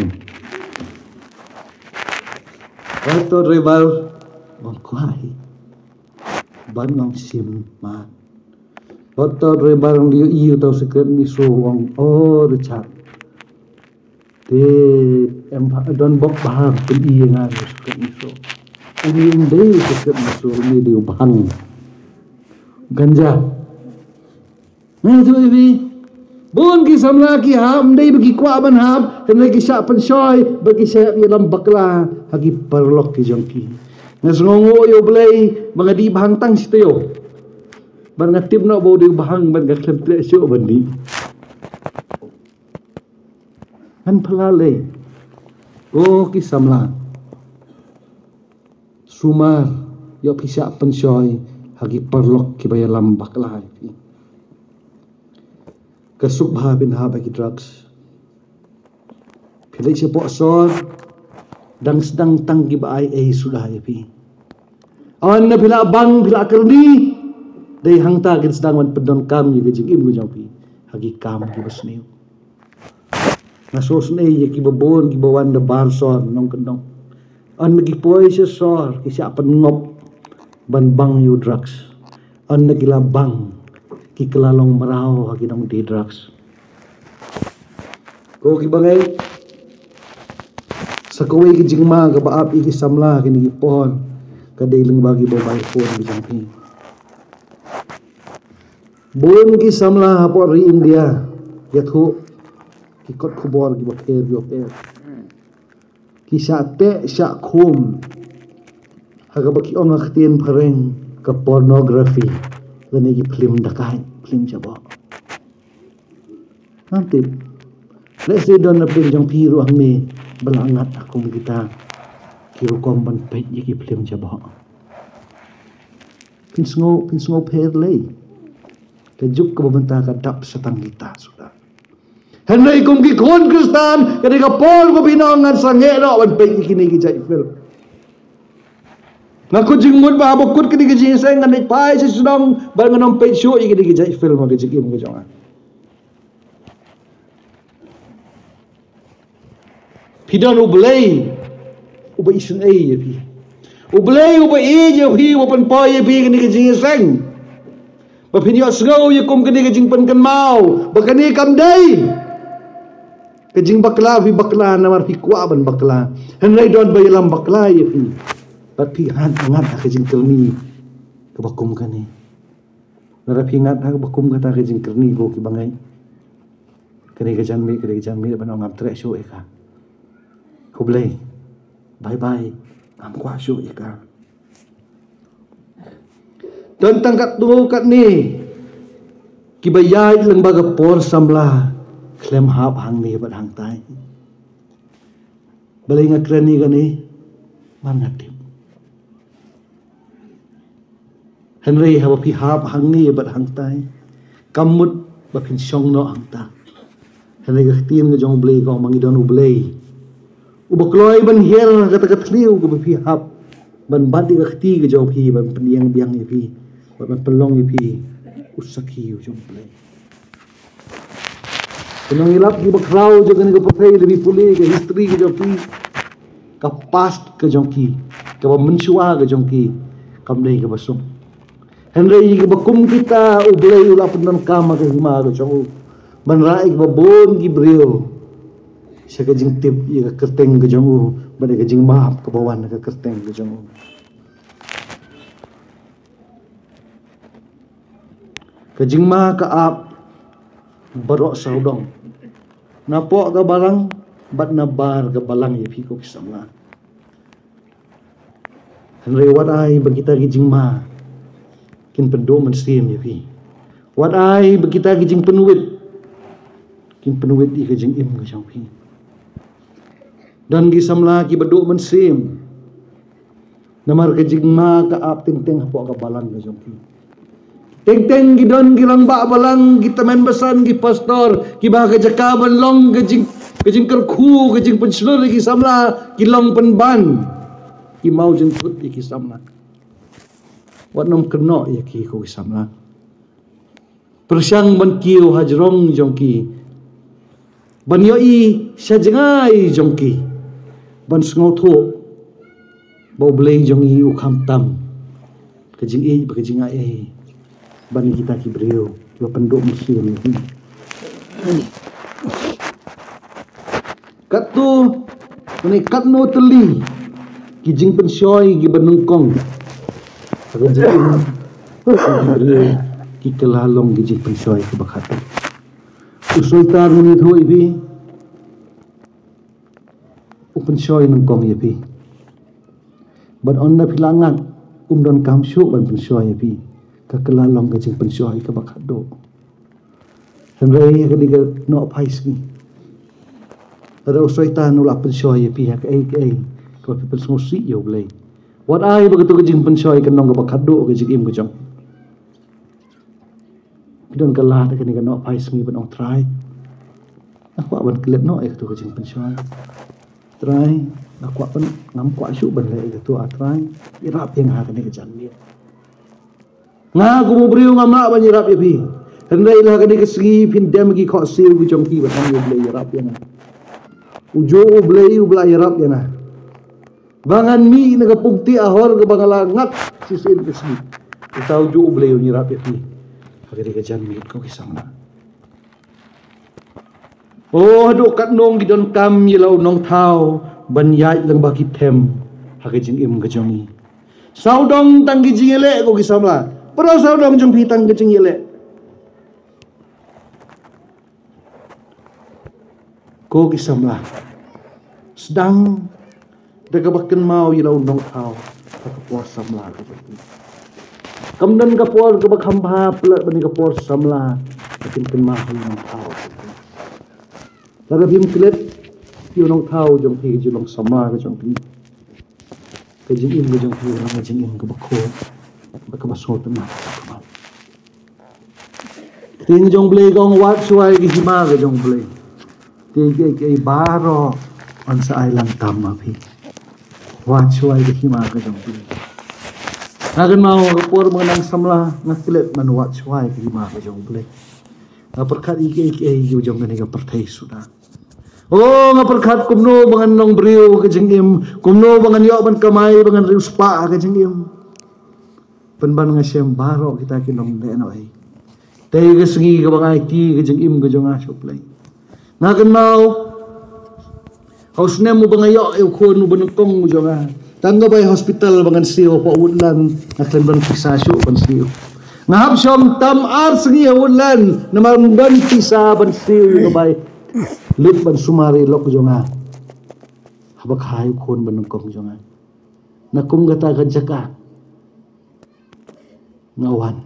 Uta u driver u ong, kwah hi. Bad nga ong, shim mad. Uta u driver u ong, dei ïa uta u sikret miso? U ong, o Richard, te em bha, don bok bha pyn-i ïa nga ïa u sikret miso. Une ym dei u sikret miso, une dei u bhang, ganja. Nga ïathuh ïa phi, bun ki samla ki hap ym dei ba ki kwah ban hap, hynrei ki shah pynshoi bad ki shah ïalam bakla ha ki paralok ki jong ki. Nga sngewnguh ïa U Blei ba nga dih bhang tang shi taïew. Bad nga tip noh ba u dei u bhang bad nga khlem treh shuh ban dih. Ngan phylla lei, ko ki samla. Sumar ïoh phi shah pynshoi ha ki paralok kiba ïalam bakla ïa phi. Ka suk bha phin hap ha ki drugs. Phi leit shapoh sor, dang sdang tang kiba ai ei suda ïa phi. Ynda phi la bang, phi la kyrni, dei hangta kin sdang ban pyndonkam ïa ka jingim ka jong phi ha ki kam kiba sniew. Nga sngewsynei ïa kiba bun kiba wan da bar sor nongkyndong. Ynda ki poi sha sor ki shah pynngop ban bang ïa u drugs. Ynda ki la bang, ki kylla long mraw ha ki nongdie drugs. Ko kiba ngeit, sa kawei ka jingma kaba ap ïa ki samla kine ki por ka dei lyngba ki mobile phone ki jong phi. Bun ki samla hapoh ri India, ïathuh ki kot khubor kiba pher kiba pher, ki shah teh shah khum ha kaba ki ong ha ka ktien phareng ka pornography lane ki phlim dakai, phlim jaboh. Ngam tip, lehse don na pdeng jong phi ruh hangne ba la ngat ha kum kita ki rukom ban peit ïa ki phlim jaboh. Phin sngew, phin sngew pher lei. Ka juk kaba mynta ka dap sa tang kita suda. Hynrei kum ki khun Khristan, ka dei ka por ba phin ong, ngan sangeh noh ban peit ïa kine ki jait film. Nga kut jingmut ba haba kut kine ki jingïaseng ngan leit phai sha shnong bad ngan ym peit shuh ïa kine ki jait film ha ka jingim ka jong nga. Phi don U Blei uba isynei ïa phi. U Blei uba ïeit ïa phi, uba pynpoi ïa phi kane ka jingïaseng. Ba phin ïohsngew ïa kum kane ka jingpynkynmaw ba kane kam dei ka jingbakla, phi bakla namar phi kwah ban bakla. Hynrei don ba ïalam bakla ïa phi. Bad phi ngat, ngat ha ka jingkyrni kaba kum kane. Lada phi ngat ha kaba kum kata ka jingkyrni, ko kiba ngeit, kane ka janmiet, kane ka janmiet ban ong ngam treh shuh ïa ka. Khublei. Bye bye. Ngam kwah shuh ïa ka. Don tang katto katne kiba ïaid lyngba ka por samla khlem hap hangne bad hangtai. Balei nga kren ïa kane? Namar nga tip. Hynrei haba phi hap hangne bad hangtai, kam mut ba phin shong noh hangta. Hynrei ka ktien ka jong U Blei ka ong ba ngi don U Blei uba kloi ban hiar kata ka thliew kaba phi hap ban bat ïa ka kti ka jong phi, ban pynïeng biang ïa phi, ban pynlong ïa phi u sakhi u jong U Blei. Ki nongïalap kiba khraw jong kane ka pyrthei, lada phi pule ka history ka jong ki, ka past ka jong ki, kaba mynshuwa ka jong ki, kam dei kaba suk. Hynrei kiba kum kita, U Blei u la pyndonkam ha ka hima ka jong u ban rah ïa kiba bun ki briew sha ka jingtip ïa ka kyrteng ka jong u bad ïa ka jingmap kaba wan na ka kyrteng ka jong u. Ka jingma ka ap baroh sawdong, napoh ka balang bad nabar ka balang ïa phi ko ki samla. Hynrei wat ai ba kita ki jingma kin pynduh mynsiem ïa phi. Wat ai ba kita ki jingpynwit kin pynwit ïa ka jingim ka jong phi. Don ki samla kiba duh mynsiem namar ka jingma ka ap teng teng hapoh ka balang ka jong ki. Teng teng ki don ki rangbah balang, ki tymmen basan, ki pastor, kiba ha ka jaka ban long ka jing, ka jingkyrkhu, ka jingpynshlur ïa ki samla, ki long pynban, ki maw jingkut ïa ki samla. Wat nym kynnoh ïa ki ko ki samla. Pyrshang ban kiew ha jrong jong ki, ban ïohi sha jngai jong ki, ban sngewthuh ba U Blei jong ngi u kham tam ka jingïeit bad ka jingai ei ban ïa kita ki briew kiba pynduh mynsiem ïa ki. Katto, lane katno tylli ki jingpynshoi kiba nyngkong ha ka jingim ki briew, ki kylla long ki jingpynshoi kiba khadduh. U Soitan un ïathuh ïa phi, u pynshoi nyngkong ïa phi. Bad ynda phi la ngat, um donkam shuh ban pynshoi ïa phi. Ka kylla long ka jingpynshoi kaba khadduh. Hynrei ha kane ka nohphai sngi, lada u Soitan u la pynshoi ïa phi ha kaei kaei kaba phi pynsngewsih ïa U Blei, wat ai ba kato ka jingpynshoi kan long kaba khadduh ka jingim ka jong phi. Phi don ka lad ha kane ka nohphai sngi ban ong, Trai, nga kwah ban klet noh ïa kato ka jingpynshoi. Trai, nga kwah ban, ngam kwah shuh ban leh ïa kato, ah Trai, ïarap ïa nga ha kane ka janmiet. Nga kum u briew ngam lah ban ïarap ïa phi. Hynrei la ha kane ka sngi phin dem ki khohsiew ki jong ki ban ong, ïa U Blei ïarap ïa nga. Ujuh U Blei uba la ïarap ïa nga ba ngan mih na ka pungti ahor kaba nga la ngat shisien ka sngi. Uta ujuh U Blei un ïarap ïa phi ha kane ka janmiet ko ki samla. Oh, haduh katno ngi donkam ïa la u nongthaw ban ïaid lyngba ki them ha ka jingim ka jong ngi. Sawdong tang ki jingïaleh ko ki samla. Baroh sawdong jong phi tang ki jingïaleh. Ko ki samla, sdang da kaba kynmaw ïa la u nongthaw ha ka por samla ka jong phi. Kam don ka por kaba kham bha palat ban ïa ka por samla ba kin kynmaw ïa u nongthaw. Lada phim klet ïa u nongthaw jong phi, ka jinglong samla ka jong phi, ka jingim ka jong phi ka long ka jingim kaba khuid bad kaba sngewtynnat. Ka ktien jong U Blei ka ong, wad shuwa ïa ka hima ka jong U Blei, te kiei kiei baroh yn sa ai lang tam ma phi. Wad shuwa ïa ka hima ka jong U Blei. Nga kynmaw ha ka por ba nga dang samla, nga klet ban wad shuwa ïa ka hima ka jong U Blei. Nga pyrkhat ïa kiei kiei jong kane ka pyrthei suda. Oh, nga pyrkhat kumno ba ngan long briew ka jingim, kumno ba ngan ïoh ban kamai, ba ngan riewspah ka jingim. Pynban nga shem baroh kita ki long lehnohei. Te ka sngi kaba nga aiti ka jingim ka jong nga sha U Blei, nga kynmaw ha u snem uba nga ïoh ïa u khun uba nyngkong u jong nga, tang ka bai hospital ba ngan siew hapoh Woodland, nga khlem don pisa shuh ban siew. Nga hap shong tam ar sngi ha Woodland namar ym don pisa ban siew ïa ka bai lut ban sumar ïa lok jong nga haba kha ïa u khun ba nyngkong jong nga. Na kum kata ka jaka nga wan.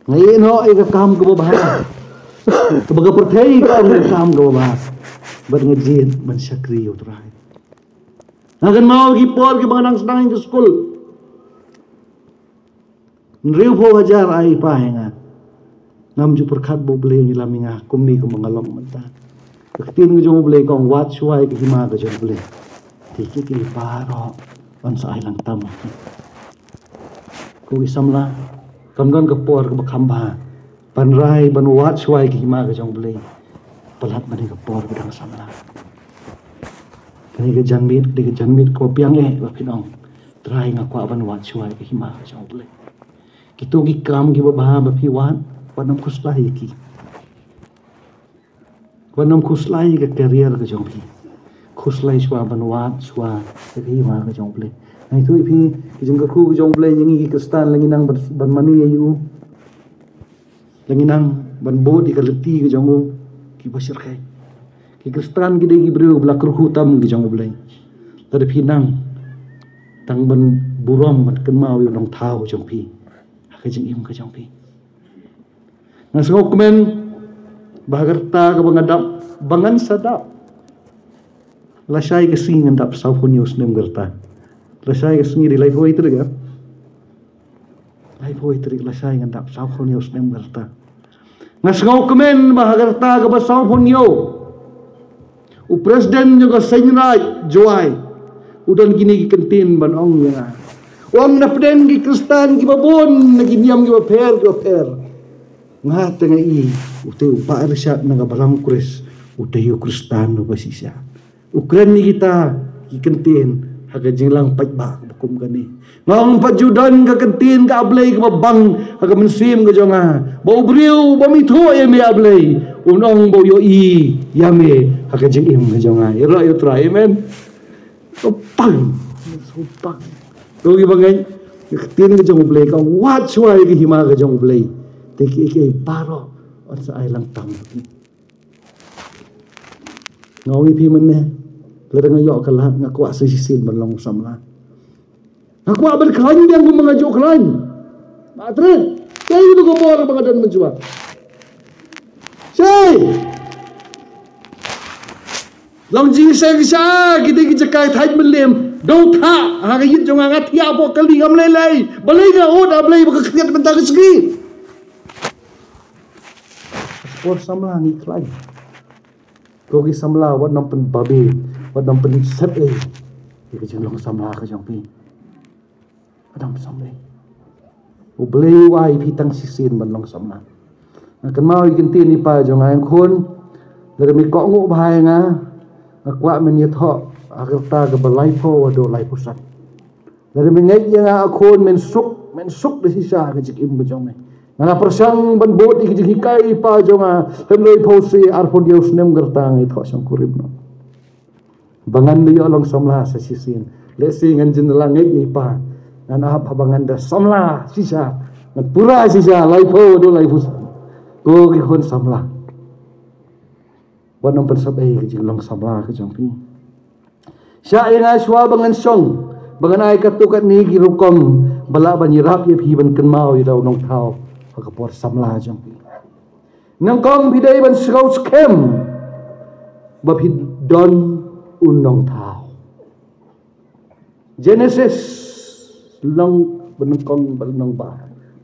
Nga ïeh noh ïa ka kam kaba bha, kaba ka pyrthei ka ong ka kam kaba bha. Bad nga jied ban shakri ïa U Trai. Nga kynmaw ki por kiba nga nang sdang ïa ka skul. Hynriewphew hajar ai i pa ïa nga. Ngam ju pyrkhat ba U Blei un ïalam ïa nga kumne kumba nga long mynta. Ka ktien ka jong U Blei ka ong, wad shuwa ïa ka hima ka jong U Blei, te kiei kiei baroh yn sa ai lang tam. Ko ki samla, kam don ka por kaba kham bha ban rai ban wad shuwa ïa ka hima ka jong U Blei palat ban ïa ka por ba dang samla. Kane ka janmiet, kane ka janmiet kaba biang eh ba phin ong, Trai, nga kwah ban wad shuwa ïa ka hima ka jong U Blei. Kito ki kam kiba bha ba phi wad, wat nym khuslai ïa ki. Wat nym khuslai ïa ka career ka jong phi. Khuslai shuwa ban wad shuwa ïa ka hima ka jong U Blei. Nga ïathuh ïa phi, ka jingkyrkhu ka jong U Blei ïa ngi ki Khristan, la ngi nang ban, ban mane ïa U, la ngi nang ban bud ïa ka lynti ka jong U, kiba shyrkhei. Ki Khristan ki dei ki briew ba la kyrkhu tam ki jong U Blei. Lada phi nang tang ban burom, ban kynmaw ïa u nongthaw jong phi ha ka jingim ka jong phi. Nga sngewkmen ba ha ka rta kaba nga dap, ba ngan sa dap, lashai ka sngi ngan dap sawphew hynñiew snem ka rta. Lashai ka sngi, dei laiphew wei tarik, ah? Laiphew wei tarik lashai ngan dap sawphew hynñiew snem ka rta. Nga sngewkmen ba ha ka rta kaba sawphew hynñiew, u president jong ka Seiñ Raij Jowai u don kine ki kyntien ban ong ïa nga. U ong, na pdeng ki Khristan kiba bun na ki niam kiba pher kiba pher, nga te nga i, u te u Bah Richard na ka Balang Khrist, u te u Khristan uba shisha. U kren ïa kita ki kyntien ha ka jinglang paidbah ba kum kane. Nga ong, pat ju don ka kyntien ka A Blei kaba bang ha ka mynsiem ka jong nga, ba u briew bym ithuh ïa me A Blei, un ong ba u ïohi ïa me ha ka jingim ka jong nga. Ïaroh ïa U Trai, amen. Sumpah, sumpah. To kiba ngeit, ka ktien ka jong U Blei ka ong, wad shuwa ïa ka hima ka jong U Blei, te kiei kiei baroh yn sa ai lang tam. Nga ong ïa phi mynne, lada nga ïoh ka lad, nga kwah sa shisien ban long samla. Nga kwah ban khlaiñ biang kumba nga ju khlaiñ. Ba treh, kaei katu ka bor ba nga don mynshuwa? Shai. Long jingseng sha kita ki jaka thait mylliem. Dei thah ha ka ïit jong nga, nga thiah hapoh kali, ngam lei lei. Balei nga ud A Blei ba ka khriat mynta ka sngi? Por samla ngi khlaiñ. Ko ki samla, wat nang pynbabe, wat nang pynsep ei ïa ka jinglong samla ka jong phi. Wat nang pynsep ei. U Blei u ai phi tang shisien ban long samla. Nga kynmaw ïa ka ktien i pa jong nga, ong khun, lada me kohnguh bha ïa nga, nga kwah men ïathoh ha ka rta kaba laiphew haduh laiphew san. Lada me ngeit ïa nga, a khun, men suk, men suk da shisha ha ka jingim ka jong me. Nga la pyrshang ban bud ïa ka jinghikai i pa jong nga, hynrei phew shi, arphew hynñiew snem ka rta nga ïathoh shongkurim noh. Ba ngan da ïoh long samla sa shisien. Lehse ngan jin da la ngeit ïa i pa, ngan ap haba ngan da samla shisha, ngan pura shisha laiphew haduh laiphew san. Ko ki khun samla, wat nang pynsep ei ka jinglong samla ka jong phi. Shah ïa nga shuwa ba ngan shong, ba ngan ai katto katne ki rukom ba lah ban ïarap ïa phi ban kynmaw ïa u da u nongthaw ha ka por samla jong phi. Nyngkong phi dei ban sngewskhem ba phi don u nongthaw. Genesis lynnong ba nyngkong, ba lynnong ba,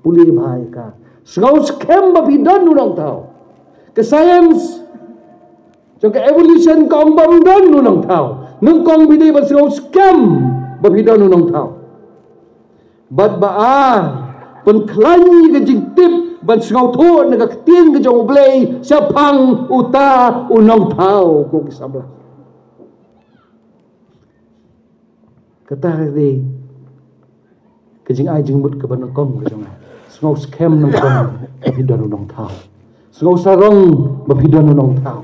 pule bha ïa ka. Sngewskhem ba phi don u nongthaw. Ka science jong ka evolution ka ong bym don u nongthaw. Nyngkong phi dei ban sngewskhem ba phi don u nongthaw. Bad ba ar, pynkhlaiñ ïa ka jingtip ban sngewthuh na ka ktien ka jong U Blei shaphang uta u nongthaw, ko ki samla. Kata ka dei ka jingai jingmut kaba nyngkong ka jong nga. Sngewskhem nyngkong ba phi don u nongthaw. Sngewsarong ba phi don u nongthaw.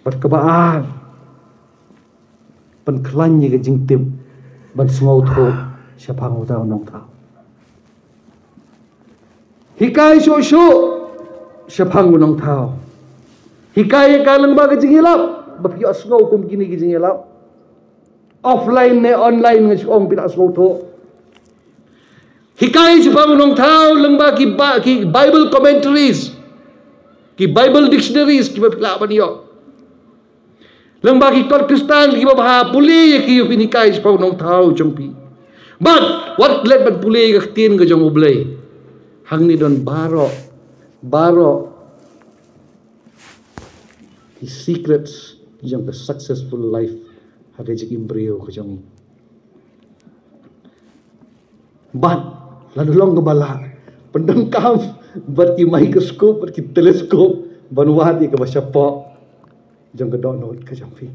Bad kaba ar, pynkhlaiñ ïa ka jingtip ban sngewthuh shaphang uta u nongthaw. Hikai shuh shuh shaphang u nongthaw. Hikai ïa ka lyngba ka jingïalap. ba phi ïohsngew kum kine ki jingïalap. Offline ne online nga shu ong phi la sngewthuh. Hikai shaphang u nongthaw lyngba ki ba, ki Bible commentaries, ki Bible dictionaries kiba phi lah ban ïoh. Lyngba ki kot Khristan kiba bha, pule ïa ki, phin hikai shaphang u nongthaw jong phi. Bad wat leit ban pule ïa ka ktien ka jong U Blei. Hangne don baroh, baroh ki secrets jong ka successful life ha ka jingim briew ka jong ngi. Bad lada long kaba lah, pyndonkam bad ki microscope bad ki telescope ban wad ïa kaba shapoh jong ka dohnud ka jong phi.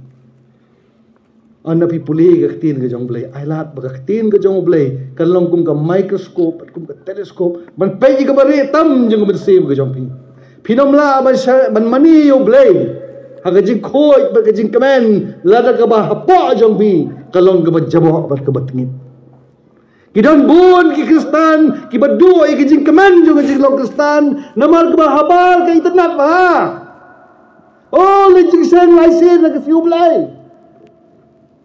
Ynda phi pule ka ktien ka jong U Blei, ai lad ba ka ktien ka jong U Blei kan long kum ka microscope bad kum ka telescope ban peit ïa kaba rieh tam jong ka mynsiem ka jong phi. Phin ym lah ban sha-, ban mane ïa U Blei ha ka jingkhuid bad ka jingkmen lada kaba hapoh jong phi ka long kaba jaboh bad kaba tngit. Ki don bun ki Khristan kiba duh ïa ka jingkmen jong ka jinglong Khristan namar kaba habar ka internet bha. Oh, leit jingseng lai sien ha ka sngi U Blei.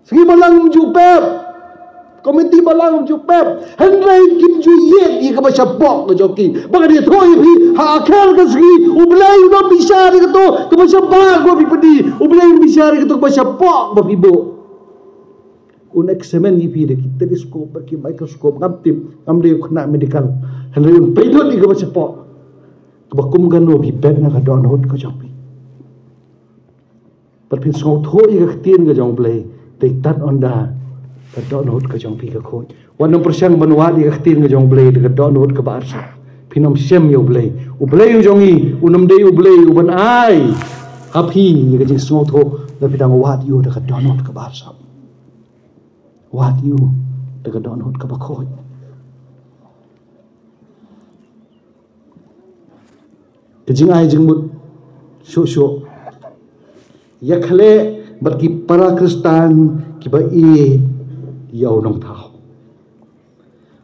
Sngi Balang ym ju pep. Komiti Balang ym ju pep. Hynrei kim ju ïeit ïa kaba shapoh ka jong ki. Ba ka dei thoh ïa phi ha akhir ka sngi U Blei u ym bishar ïa kato kaba shabar kaba phi pynïaid. U Blei u bishar ïa kato kaba shapoh ba phi buh. Un examine ïa phi da ki telescope bad ki microscope, ngam tip, ngam dei u khynnah medical. Hynrei un peit lut ïa kaba shapoh. Kaba kum kano phi peit na ka dohnud ka jong phi. Bad phin sngewthuh ïa ka ktien ka jong U Blei, dei tad ynda ka dohnud ka jong phi ka khuid. Wat nym pyrshang ban wad ïa ka ktien ka jong U Blei da ka dohnud kaba arsap. Phin ym shem ïa U Blei. U Blei u jong ngi un ym dei U Blei uban ai ha phi ïa ka jingsngewthuh lada phi dang wad ïa u da ka dohnud kaba arsap. Wad ïa u da ka dohnud kaba khuid. Ka jingai jingmut shuh shuh. Ïa khleh bad ki para Khristan kiba ïeit ïa u nongthaw.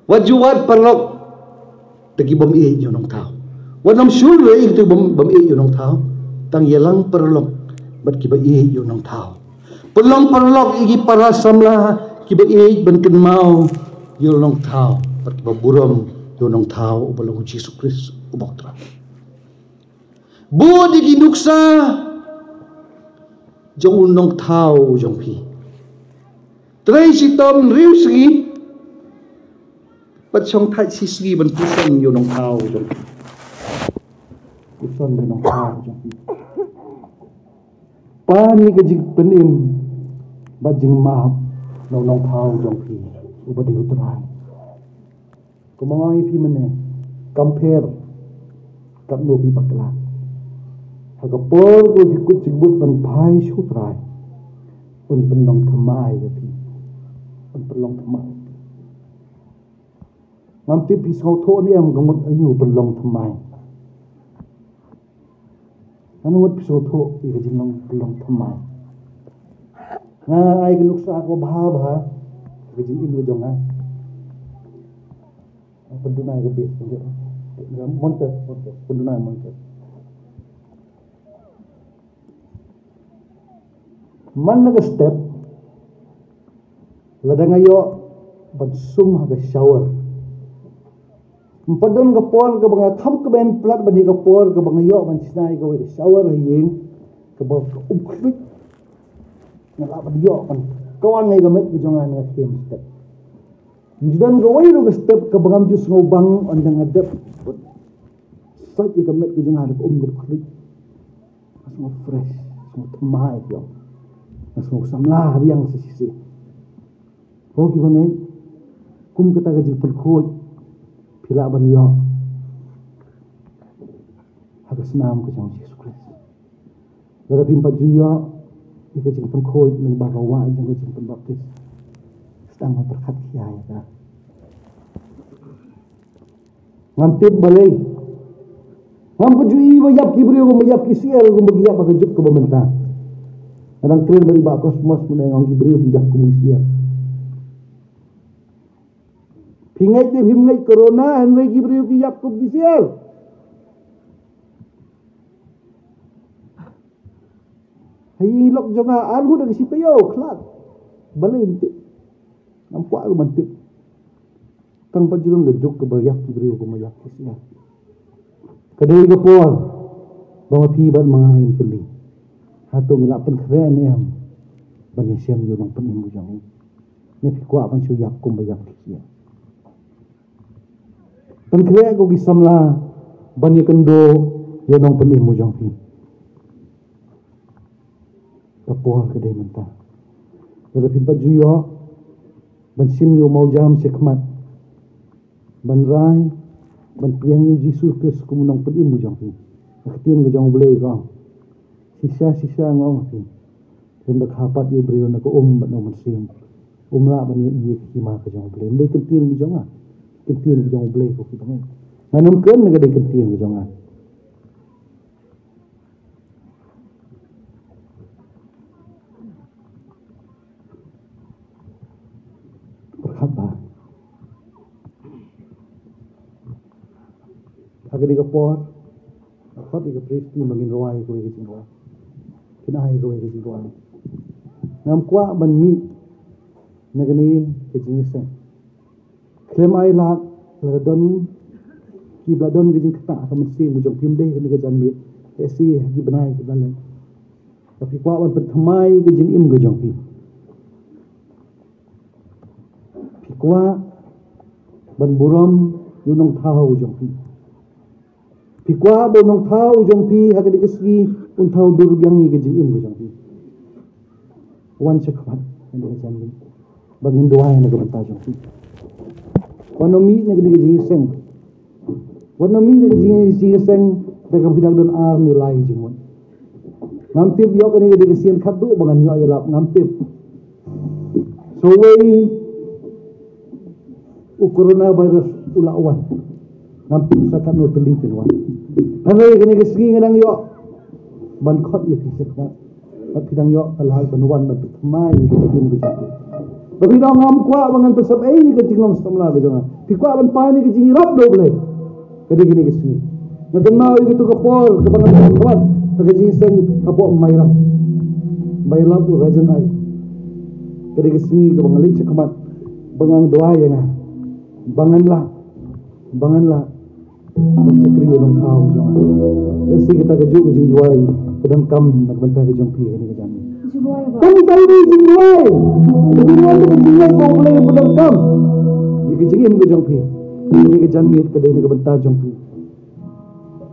Wat ju wad paralok da ki bym ïeit ïa u nongthaw. Wat nym shun re ïa kito bym, bym ïeit ïa u nongthaw. Tang ïalang paralok bad kiba ïeit ïa u nongthaw. Pynlong paralok ïa ki para samla kiba ïeit ban kynmaw ïa u nongthaw bad kiba burom ïa u nongthaw uba long U Jisu Khrist uba U Trai. Bud ïa ki nuksa jong u nongthaw jong phi. Trei shitom hynriew sngi bad shong thait shi sngi ban puson ïa u nongthaw jong phi. Puson ïa u nongthaw jong phi. Pan ïa ka jingpynim bad jingmap na u nongthaw jong phi uba dei U Trai. Kumba nga ong ïa phi mynne, kam pher katno phi bakla. Ha ka por kaba phi kut jingmut ban phai sha U Trai, un pynlong thymmai ïa phi. Un pynlong thymmai. Ngam tip phi sngewthuh ne em ka mut aïu pynlong thymmai. Nga ngut phi sngewthuh ïa ka jinglong pynlong thymmai. Nga ai ka nuksa kaba bha bha ka jingim ka jong nga. Pynduhnai ka base, monitor, monitor, pynduhnai monitor. Man na ka step, lada nga ïoh ban sum ha ka shower. Ym pat don ka por kaba nga kham kmen palat ban ïa ka por kaba nga ïoh ban shna ïa kawei ka shower ha ïing kaba ka um khluit. Nga lah ban ïoh ban kawang ïa ka met ka jong nga na ka kem step. Ym ju don kawei ruh ka step kaba ngam ju sngewbang ynda nga dep. Sait ïa ka met ka jong nga da ka um kaba khluit. Nga sngew fresh, sngew thymmai ïa. Nga sngew samla biang sa shisien. Ko kiba ngeit, kum kata ka jingpynkhuid phi lah ban ïoh ha ka snam ka jong Jisu Khrist. Lada phim pat ju ïoh ïa ka jingpynkhuid lyngba ka wah jong ka jingpynbaptis, sdang ban pyrkhat khia ïa ka. Ngam tip balei. Ngam pat ju i ba ïap ki briew kumba ïap ki syiar kumba ki ïap ha ka juk kaba mynta. Nga dang kren bad i Bah Cosmos mynne, nga ong ki briew ki ïap kum ki syiar. Phi ngeit ne phim ngeit corona, hynrei ki briew ki ïap kum ki syiar. Ïa i lok jong nga arngut da ka shi taïew khlad. Balei ym tip? Ngam kwah ruh ban tip. Tang ba jrong ka juk kaba ïap ki briew kumba ïap ki sia. Ka dei ka por ba ma phi bad ma nga ngin kylli. Hato ngi la pynkhreh ne em ban ïashem ïa u nongpynim u jong ngi? Ne phi kwah ban shu ïap kumba ïap ki sia? Pynkhreh ko ki samla ban ïakynduh ïa u nongpynim u jong phi. Ka por ka dei mynta. Lada phim pat ju ïoh ban shim ïa u mawjam shakhmat, ban rai, ban pdiang ïa u Jisu Khrist kum u nongpynim u jong phi. Ka ktien ka jong U Blei ka ong, shisha shisha nga ong ha phi, lada kha pat ïa u briew na ka um bad na u mynsiem, um lah ban ïohi ïa ka hima ka jong U Blei. Ym dei ka ktien ka jong nga, ka ktien ka jong U Blei ko ki bangeit. Ngan ym kren na ka dei ka ktien ka jong nga. Pyrkhat bha. Ha kane ka por, nga khot ïa ka praise team ba ngin rwai kawei ka jingrwai. Kin ai kawei ka jingrwai. Ngam kwah ban mih na kane ka jingïaseng. Khlem ai lad, la ka don, ki ba la don ka jingktah ha ka mynsiem ka jong phi, ym dei kane ka janmiet, te shi ha ki bnai ki ba la leit. Ba phi kwah ban pynthymmai ka jingim ka jong phi. Phi kwah ban burom ïa u nongthaw u jong phi. Phi kwah ba u nongthaw u jong phi ha kane ka sngi un thaw dur biang ïa ka jingim ka jong phi. Wan shakhmat, kane ka janmiet, ba ngin duwai na ka bynta jong phi. Wan ym mih na kane ka jingïaseng. Wan ym mih na ka jingïaseng da kaba phi dang don ar ne lai jingmut. Ngam tip ïoh kane ka dei ka sien khatduh ba ngan ïoh ïalap, ngam tip. Sawei u coronavirus u la wan. Ngam tip sa katno tylli kin wan. Hynrei kane ka sngi nga dang ïoh ban khot ïa phi shakhmat. Bad phi dang ïoh ka lad ban wan ban pynthymmai ïa ka jingim ka jong phi. Ba phi dang, ngam kwah ba ngan pynsep ei ïa ka jinglong samla ka jong nga. Phi kwah ban pan ïa ka jingïarap da U Blei. Ka dei kane ka sngi. Nga kynmaw ïa kato ka por kaba nga dang khot ha ka jingïaseng hapoh Mairang. Ba ïalap u Rajan Ai. Ka dei ka sngi kaba nga leit shakhmat ba nga ong, duwai ïa nga ba ngan lah, ba ngan lah ban shakri ïa u nongthaw jong nga. Te shi kata kajuh ka jingduwai ka donkam na ka bynta ka jong phi kane ka janmiet. Kam dei ka jingduwai. Ka jingduwai ka jingduwai ba U Blei u pyndonkam ïa ka jingim ka jong phi. Kane ka janmiet ka dei na ka bynta jong phi.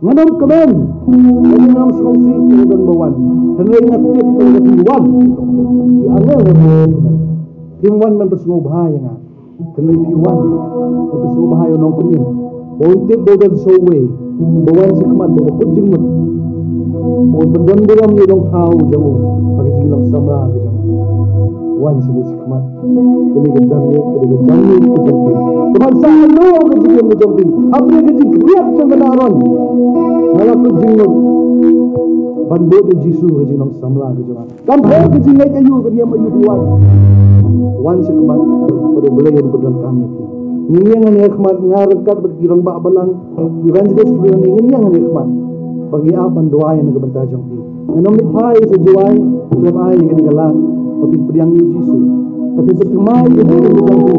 Ngan ym kmen, ngan ym sngewsih ïa ka don ba wan. Hynrei nga tip ba phi wan. Ki angel ba phi wan ban pynsngewbha ïa nga. Hynrei phi wan ban pynsngewbha ïa u nongpynim. Ba un tip ba u don sawei ba wan shakhmat, ba kut jingmut, ba un pyndon burom ïa u nongthaw jong u ha ka jinglong samla ka jong u. Wan sha shakhmat. Kane ka janmiet, kane ka janmiet ka jong phi. Ka ban sah noh ka jingim ka jong phi. Hapdeng ka jingkhriat jong ka Aaron, nga la kut jingmut ban bud ïa u Jisu ha ka jinglong samla ka jong nga. Kam pher ka jingngeit aïu, ka niam aïu, phi wan. Wan shakhmat bad U Blei un pyndonkam ïa phi. Ngin ïeng hangne ha khmat, nga ryngkat bad ki rangbah balang, evangelist, ngin ïeng hangne ha khmat ba ngi ap ban duwai na ka bynta jong phi. Ngan ym leit phai sha Jowai khlem ai ïa kane ka lad ba phin pdiang ïa u Jisu, ba phin pynthymmai ïa ka jingim ka jong phi.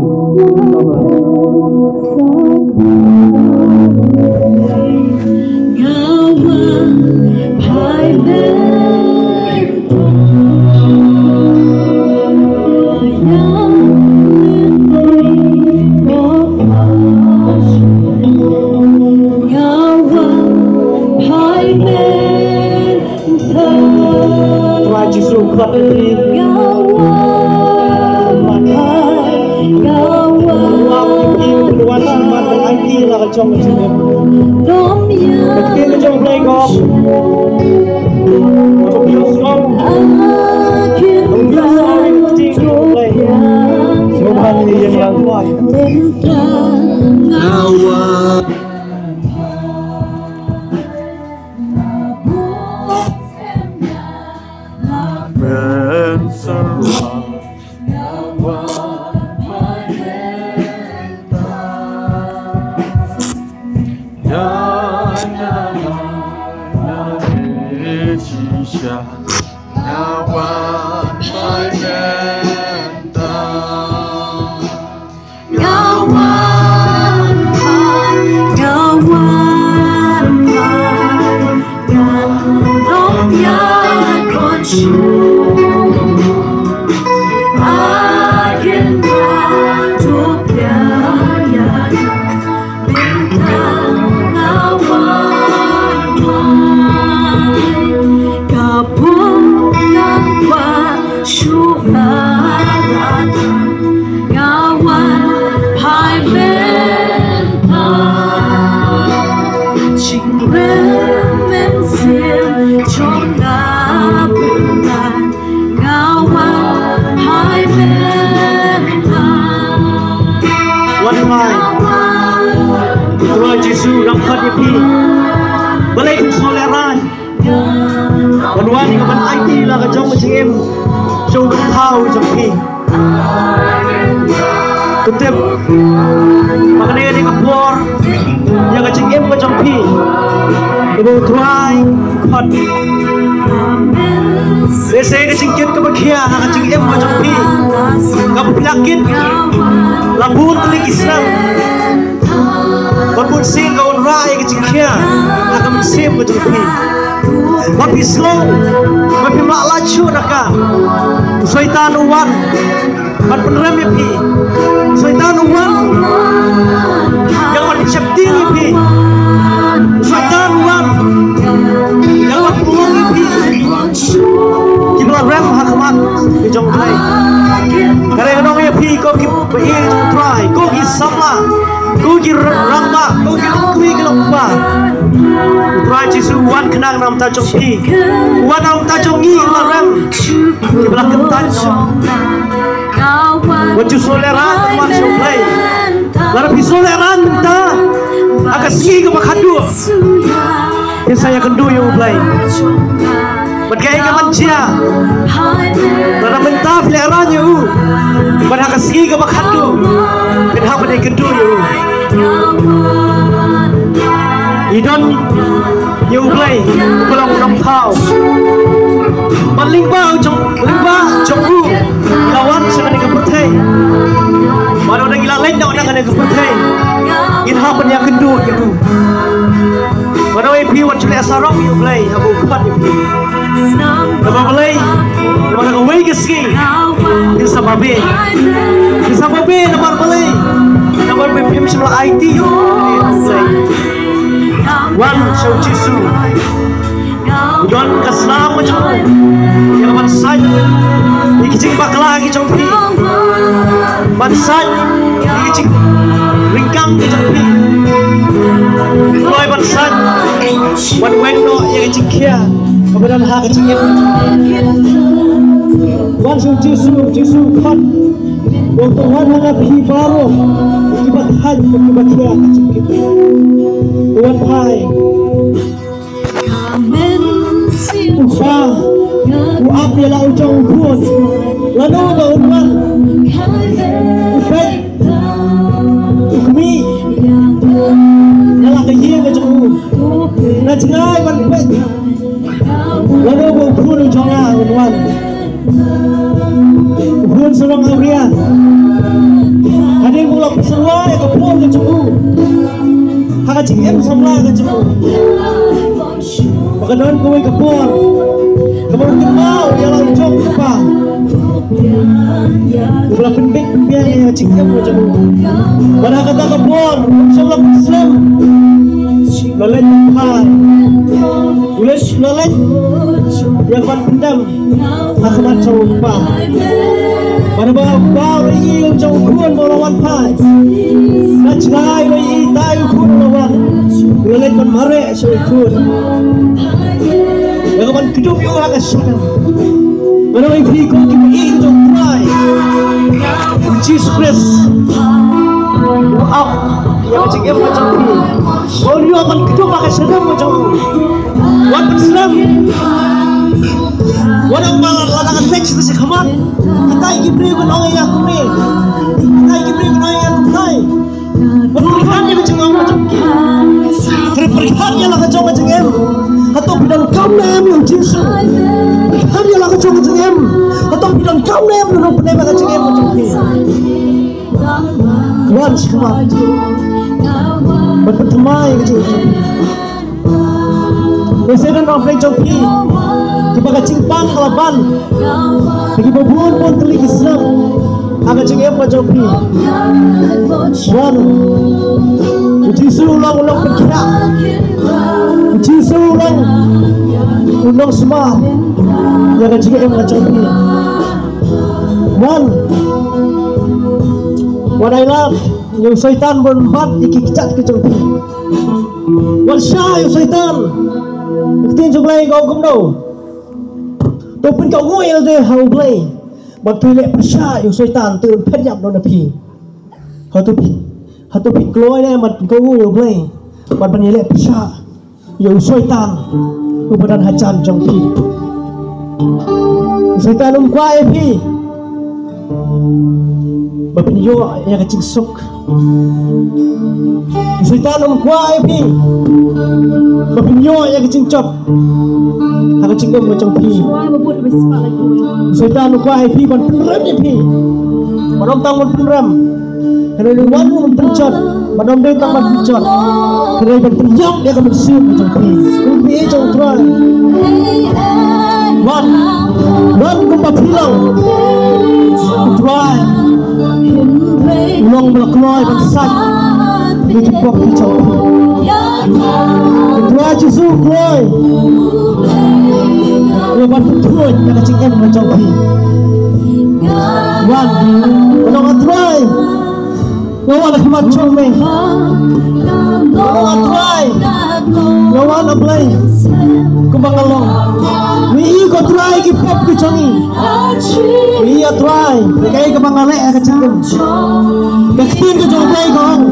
Trai Jisu, khot ïa phi. Trai, wan ïa phi, wan shakhmat ban aiti la ka jong ka jingim. Ka ktien ka jong U Blei ka ong, to phi sngew, to phi sngew ïa ka ktien ka jong U Blei. Sngewbha ngin ïeng lang. Nga wan phai mynta, jingrim mynsiem jong nga pynban. Nga wan phai mynta. Wan phai. Trai Jisu u dang khot ïa phi. Balei phi sngewlehrain? Wan wan ïa ka ban aiti la ka jong ka jingim jong u nongthaw jong phi. To tip ba kane ka dei ka por ïa ka jingim ka jong phi. Kaba u Trai u khot. Lehse ka jingkit kaba khia ha ka jingim ka jong phi, kaba phi la kit la bun tylli ki snem. Ba bun sien ka wanrah ïa ka jingkhia ha ka mynsiem ka jong phi. Ba phi sngew ba phim lah lait shuh da ka. U Soitan u wan ban pynrem ïa phi. U Soitan u wan ïa ka ban sheptieng ïa phi. U Soitan u wan ïa ka ban pynlong ïa phi. Kiba la rem ha khmat ka jong U Blei. Ka dei ka dong ïa phi ko kiba ïeit jong U Trai, ko ki samla, ko ki rangbah, ko ki longkmie ki longkpa. U Trai Jisu u wan khnang na bynta jong phi, u wan na bynta jong ngi kiba la rem, kiba la kyntait. Wat ju sngewlehrain ban wan sha U Blei. Lada phi sngewlehrain mynta, ha ka sngi kaba khatduh phin sa ïakynduh ïa U Blei. Bad kaei ka ban jia? Lada mynta phi lehrain ïa u, bad ha ka sngi kaba khatduh phin hap ban ïakynduh ïa u. I don ïa U Blei uba long u nongthaw. Bad lyngba jong, lyngba jong u ngi la wan sha kane ka pyrthei. Bad ynda ngi la leit na kane ka pyrthei, ngin hap ban ïakynduh ïa u. Bad ïa phi wat ju leh sarong ïa U Blei haba u khot ïa phi. Namar balei? Namar kawei ka sngi phin sa babe. Phin sa babe namar balei? Namar ba phim shym la aiti ïa U Blei. Wan sha U Jisu. U don ka snam ka jong u ïa ka ban sait ïa ki jingbakla ki jong phi, ban sait ïa ki jingryngkang ki jong phi. U kloi ban sait, ban weng noh ïa ki jingkhia kaba don ha ka jingim. Wan sha U Jisu, U Jisu u khot. Wan to wan ha nga phi baroh kiba thait kiba khia ka jingim. Wan phai. U Kpa u ap ïa la u jong u khun. Lano ba un wan, u peit, u khmih ïa la ka ïing ka jong u. Na jngai ban peit lano ba u khun u jong nga un wan. U khun sarong awria. Hadien ba u la pynshong ïa ka por ka jong u ha ka jingim samla ka jong u. Ba ka don kawei ka por kaba u kynmaw ïa la u jong u kpa uba la pynbeit pynbiang ïa ka jingim ka jong u. Bad ha kata ka por um shym la pynslem. U la leit ban phai, u la leit ïa ka ban pyndem ha khmat jong u kpa. Bad haba u kpa u la ïohi u jong u khun ba u la wan phai, na jngai u la ïohi tai u khun u la wan, u la leit ban mareh sha u khun ïa ka ban kdup ïa u ha ka shadem. Bad ïa phi ko kiba ïeit jong u Trai U Jisu Khrist, u ap ïa ka jingim ka jong phi. Ba un ïoh ban kdup ha ka shadem ka jong u. Wat pynslem. Wat ong ba lada ngan leit sha khmat, kitai ki briew kin ong ïa nga kumne, kitai ki briew kin ong ïa nga kumtai. Wat pyrkhat ïa ka jingong ka jong ki. Hynrei pyrkhat ïa la ka jong ka jingim. Hato phi donkam ne em ïa u Jisu? Pyrkhat ïa la ka jong ka jingim. Hato phi donkam ne em ïa u Nongpynim ïa ka jingim ka jong phi? Wan sha khmat. Bad pynthymmai ïa ka jingim. Lehse don na pdeng jong phi kiba ka jingpang ka la ban ha kiba bun bun tylli ki snem ha ka jingim ka jong phi. Wan, u Jisu u long u nongpynkhiah. U Jisu u long u nongsumar ïa ka jingim ka jong phi. Wat ai lad ïa u Soitan ban bat ïa ki kjat ki jong phi. Wat shah ïa u Soitan. Ka ktien jong U Blei ka ong kumno? To pynkohnguh ïa lade ha U Blei. Bad to ïaleh pyrshah ïa u Soitan, te un phet ïap noh na phi. Hato phi, hato phi kloi ne ban pynkohnguh ïa U Blei bad ban ïaleh pyrshah ïa u Soitan uba don hajan jong phi? U Soitan um kwah ïa phi ba phin ïoh ïa ka jingsuk. U Soitan um kwah ïa phi ba phin ïoh ïa ka jingjop ha ka jingim ka jong phi. U Soitan um kwah ïa phi ban pynrem ïa phi. Ban ym tang ban pynrem, hynrei wan ruh ban pynjot. Ban ym dei tang ban pynjot, hynrei ban pynïap ïa ka mynsiem ka jong phi. Kum phi jong U Trai. Wan, wan kumba phi long. U Trai u long ba la kloi ban sait ïa ki pop ki jong phi. U Trai Jisu u kloi ïa ban pynthuh ïa ka jingim ka jong phi. Wan, wan, U Trai. Nga wan ha khmat jong me. Nga wan, Trai. Nga wan, A Blei, kumba nga long. Ngi ïohi, ko Trai, ki pop ki jong ngi. Ngi ïohi, A Trai, kaei kaba nga leh ha ka jingim. Ka ktien ka jong U Blei ka ong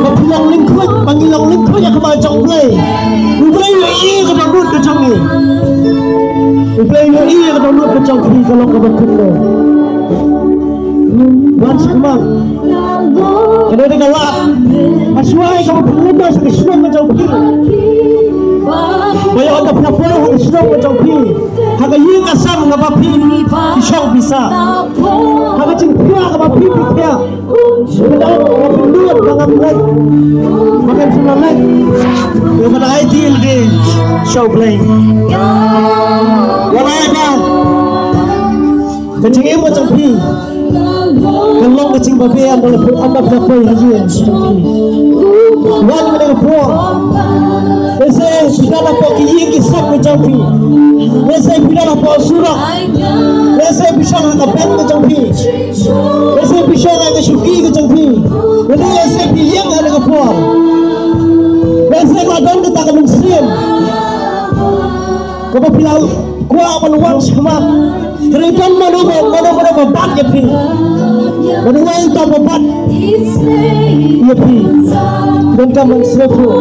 ba phi long lyngkhuid, ba ngi long lyngkhuid ha khmat jong U Blei. U Blei u ïohi ïa ka dohnud ka jong ngi. U Blei u ïohi ïa ka dohnud ka jong phi, ka long kaba kumno. Wan shakhmat. Ka dei ka lad. Hashwa ïa kaba pynlong sha ka shnong ka jong phi. Ba ïa kaba pynlong ha ka shnong ka jong phi, ha ka ïing ka sem kaba phi, phi shong phi sah, ha ka jingphiah kaba phi, phi phiah. Ba pynlut ba ngam leit, ba ngam shu leit. Ïa kaba ai dei lade sha U Blei. Wat ai ba ka jingim ka jong phi kan long ka jingbabe, ynda la poi, ynda la poi ha ïing ka jong phi. Wan ha kane ka por. Lehse phi don hapoh ki ïing ki sem ka jong phi. Lehse phi don hapoh surok. Lehse phi shong ha ka bank ka jong phi. Lehse phi shong ha ka shuki ka jong phi. Lane lehse phi ïeng ha kane ka por. Lehse la don kata ka mynsiem kaba phi la kwah ban wan shakhmat. Hynrei don mano, mano, mano ba bat ïa phi. Mano ba bat ïa phi. Donkam ban sngewthuh.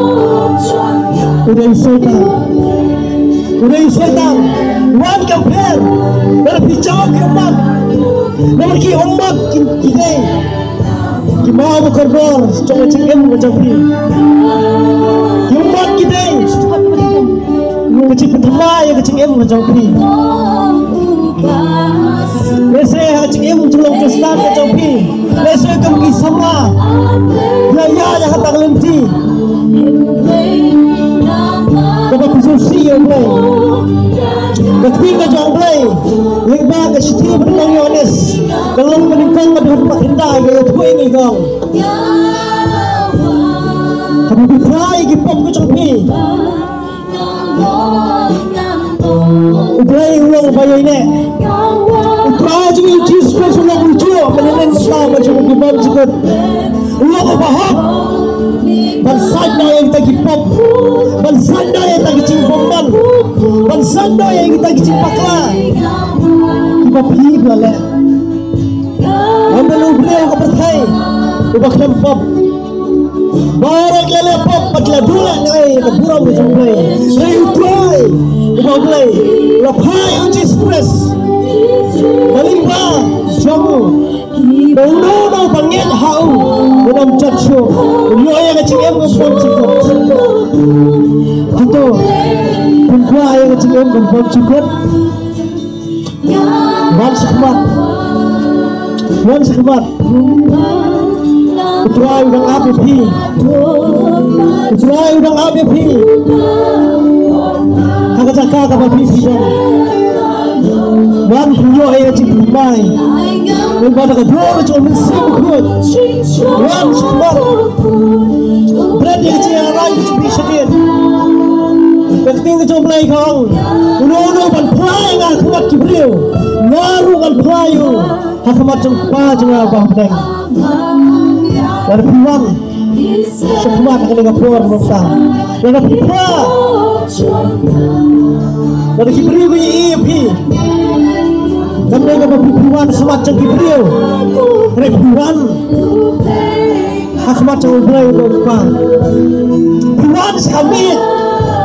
U dei u Soitan. U dei u Soitan. Wan kam pher. Namar phi jaw ki ummat. Namar ki ummat ki, ki dei ki maw ba kordor jong ka jingim ka jong phi. Ki ummat ki dei ka jingpynthymmai ïa ka jingim ka jong phi. Lehse ha ka jingim jong u Khristan ka jong phi, lehse kum ki samla, ïa, ïa, ïa kata ka lynti kaba phi sngewsih ïa U Blei. Ka ktien ka jong U Blei lyngba ka shithi ba nyngkong Ïoannis, ka lynnong ba nyngkong, ka dkhot ba khyndai, ka ïathuh ïa ngi, ka ong: Haba phi phla ïa ki pop ka jong phi, U Blei u long uba ïaineh. U Trai jong ngi U Jisu Khrist u long ujuh ban ïaineh ïa kita ki bymjukut. U long uba hok ban sait noh ïa kita ki pop, ban sait noh ïa kita ki jingbymman, ban sait noh ïa kita ki jingpakla kiba phi la leh. Ym don u briew ha ka pyrthei uba khlem pop. Baroh ki la leh pop bad ki la duh leh ïa ka burom ka jong U Blei. Hynrei U Trai, uba U Blei u la phah ïa U Jisu Khrist, ba lyngba jong u, ba uno uno uba ngeit ha u un ym jot shuh, un ïoh ïa ka jingim kaba bymjukut. Hato phin kwah ïa ka jingim kaba bymjukut? Wan shakhmat. Wan shakhmat. U Trai u dang ap ïa phi. U Trai u dang ap ïa phi ha ka jaka kaba phi, phi don. Wan phin ïoh ïa ka jingthymmai lyngba da ka dur jong U Mynsiem Bakhuid. Wan shakhmat. Bret ïa ka jingïalang ka jong phi shadien. Ka ktien ka jong U Blei ka ong: Uno uno uban phla ïa nga ha khmat ki briew, nga ruh ngan phla ïa u. Ha khmat jong Kpa jong nga uba ha bneng. Lada phi wan sha khmat ha kane ka por mynta, lada phi phla, lada ki briew ki ïohi ïa phi, kam dei kaba phi, phi wan sha khmat jong ki briew, hynrei phi wan ha khmat jong U Blei uba U Kpa. Phi wan sha ka miej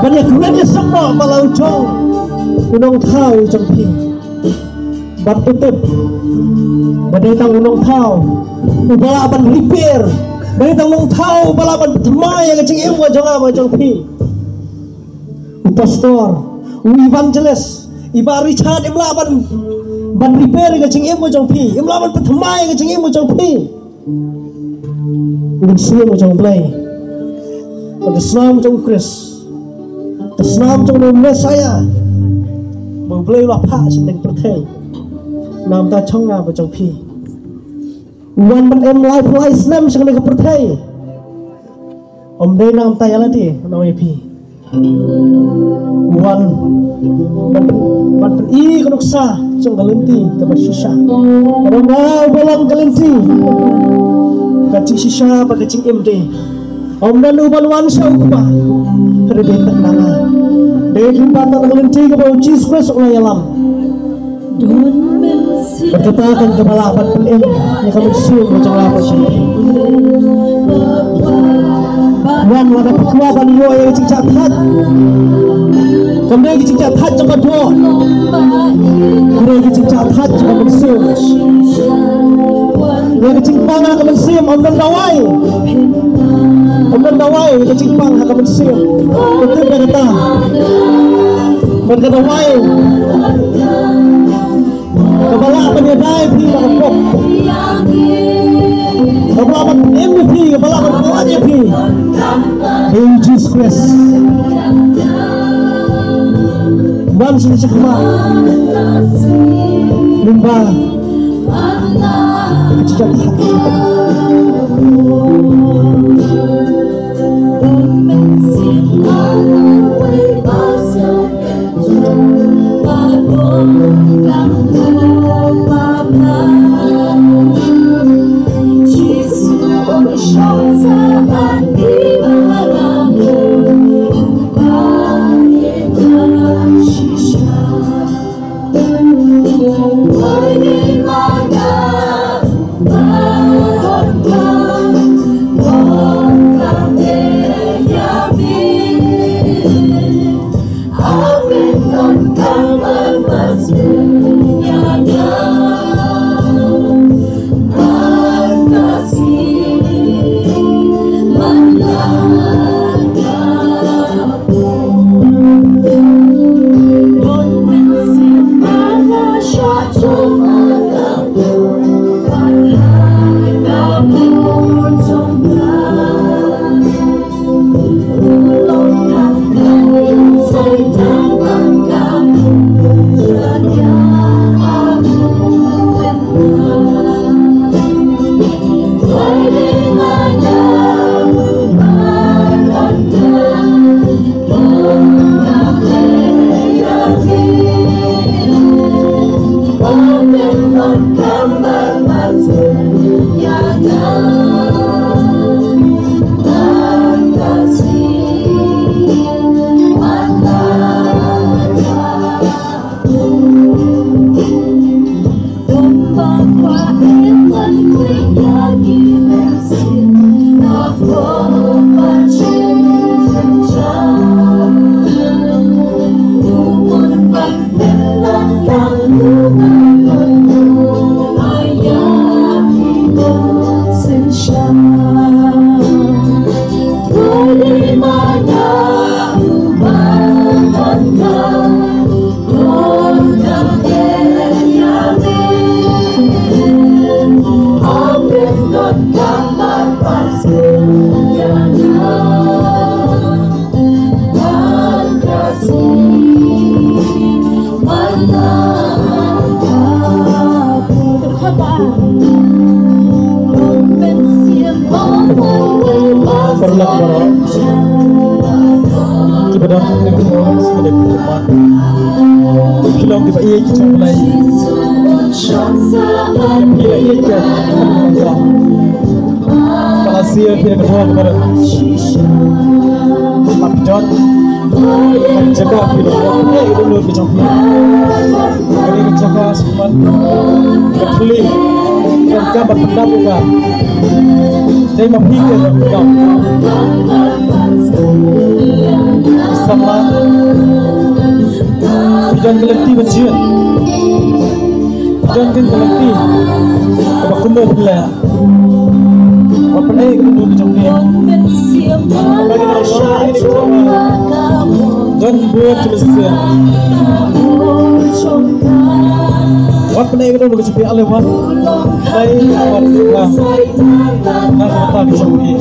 ban ïakren ïasuk noh bad la u jong u nongthaw jong phi. Bad to tip ba dei tang u nongthaw uba lah ban repair, ba dei tang u nongthaw uba lah ban thymmai ïa ka jingim ka jong nga bad jong phi. U pastor, u evangelist, i Bah Richard, im lah ban, ban repair ïa ka jingim ka jong phi, im lah ban pynthymmai ïa ka jingim ka jong phi. U Mynsiem jong U Blei, ka snam jong U Khrist, ka snam jong U Messaïah ba U Blei u la phah sha teng pyrthei na ka bynta jong nga bad jong phi. U wan ban im laiphew lai snem sha kane ka pyrthei. Ym dei na ka bynta ïa lade, na ka bynta ïa phi. U wan ban, ban pyni ka nuksa jong ka lynti kaba shisha. Ka dei uba long ka lynti ka jingshisha bad ka jingim de. Ym don uban wan sha u Kpa hynrei dei tang na nga. Dei lyngba tang ka lynti kaba U Jisu Khrist u la ïalam. Bad kata kan kaba lah ban pynim ïa ka mynsiem ka jong nga bad jong phi. Wan, lada phi kwah ban ïoh ïa ka jingjahthait, kam dei ka jingjahthait jong ka doh, hynrei ka jingjahthait jong ka mynsiem. Ïa ka jingpang ha ka mynsiem ym don dawai, ym don dawai ïa ka jingpang ha ka mynsiem. Ka tip ïa kata. Bad ka dawai kaba lah ban ïada ïa phi na ka pop, kaba lah ban pynim ïa phi, kaba lah ban pyllait ïa phi, dei U Jisu Khrist. Wan sha khmat. Lyngba Paralok baroh kiba don ha kane ka por, sngewbha ban khmat. Ki long kiba ïeit ki jong U Blei. Para sia phi ka thong para. Map don. Ka jaka phi don. Eh, itu dulu ka jong phi. Kani ka jaka semat. Ka thli. Ka ka ba ka ka. Dei ma phi ka ka. Sama. Phi don ka lynti ba jin. Jan kin ka lynti kaba kumno phi leh. Wat pynei ka lynti ka jong phi. Ba ki nang shong ki dei ka jong phi. Jan buat ki lynti. Wat pynei ka lynti ka jong phi, ale wat. Pynei wat pynei. Na ka bynta ka jong phi.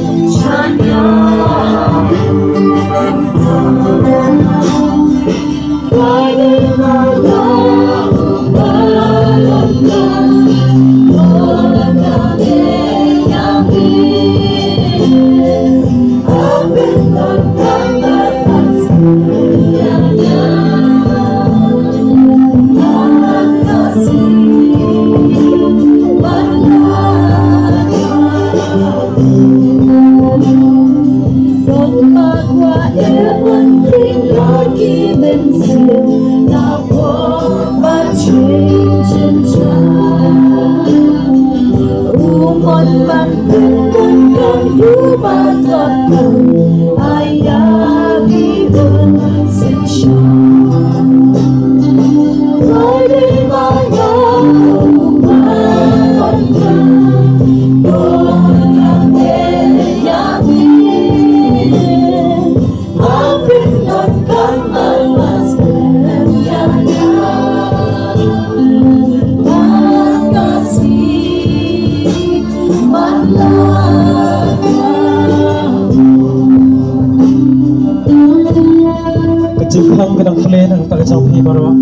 Ka jingkhang ka dang khleh na ka bynta ka jong phi baroh.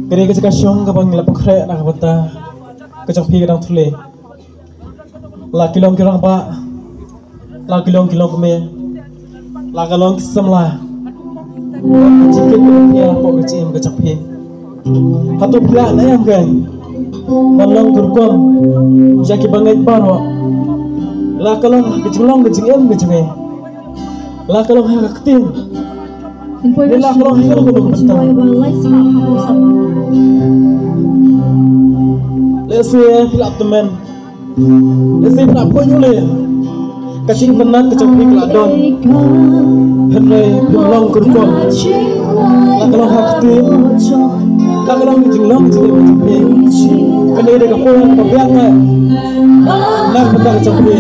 Kane ka jaka shong kaba ngi la pynkhreh na ka bynta ka jong phi ka dang khleh. La ki long ki rangbah, la ki long ki longkmie, la ka long ki samla. Ka jingkit ka jingkhiah hapoh ka jingim ka jong phi. Hato phi lah ne em kein ban long ka rukom ïa kiba ngeit baroh. La ka long ha ka jinglong ka jingim ka jong ngi. La ka long ha ka ktien. Ne la ka long ha ka long ka bynta. Lehse phi lah tymmen. Lehse phi lah poi ïa u lei. Ka jingpynbna ka jong phi ka la don. Hynrei phi long ka rukom. La ka long ha ka ktien. La ka long ka jinglong ka jingim ka jong phi. Kane dei ka por kaba biang eh. Na ka bynta ka jong phi.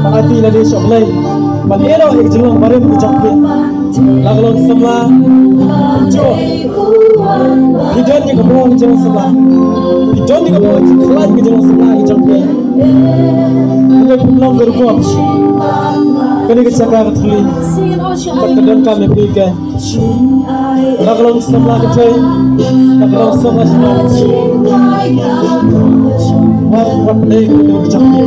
Ban aiti lade sha U Blei. Ban ïehnoh ïa ka jinglong barim ka jong phi. La ka long samla. Jong. Phi don ïa ka bor ka jong samla. Phi don ïa ka bor ka jingkhlaiñ ka jong samla ka jong phi. Phi dei phi long ka rukom. Kane ka jaka ka thylli. Bad ka donkam ïa phi ka. La ka long samla ka thei. La ka long samla shnong. Wat wat dei ka dei ka jong phi.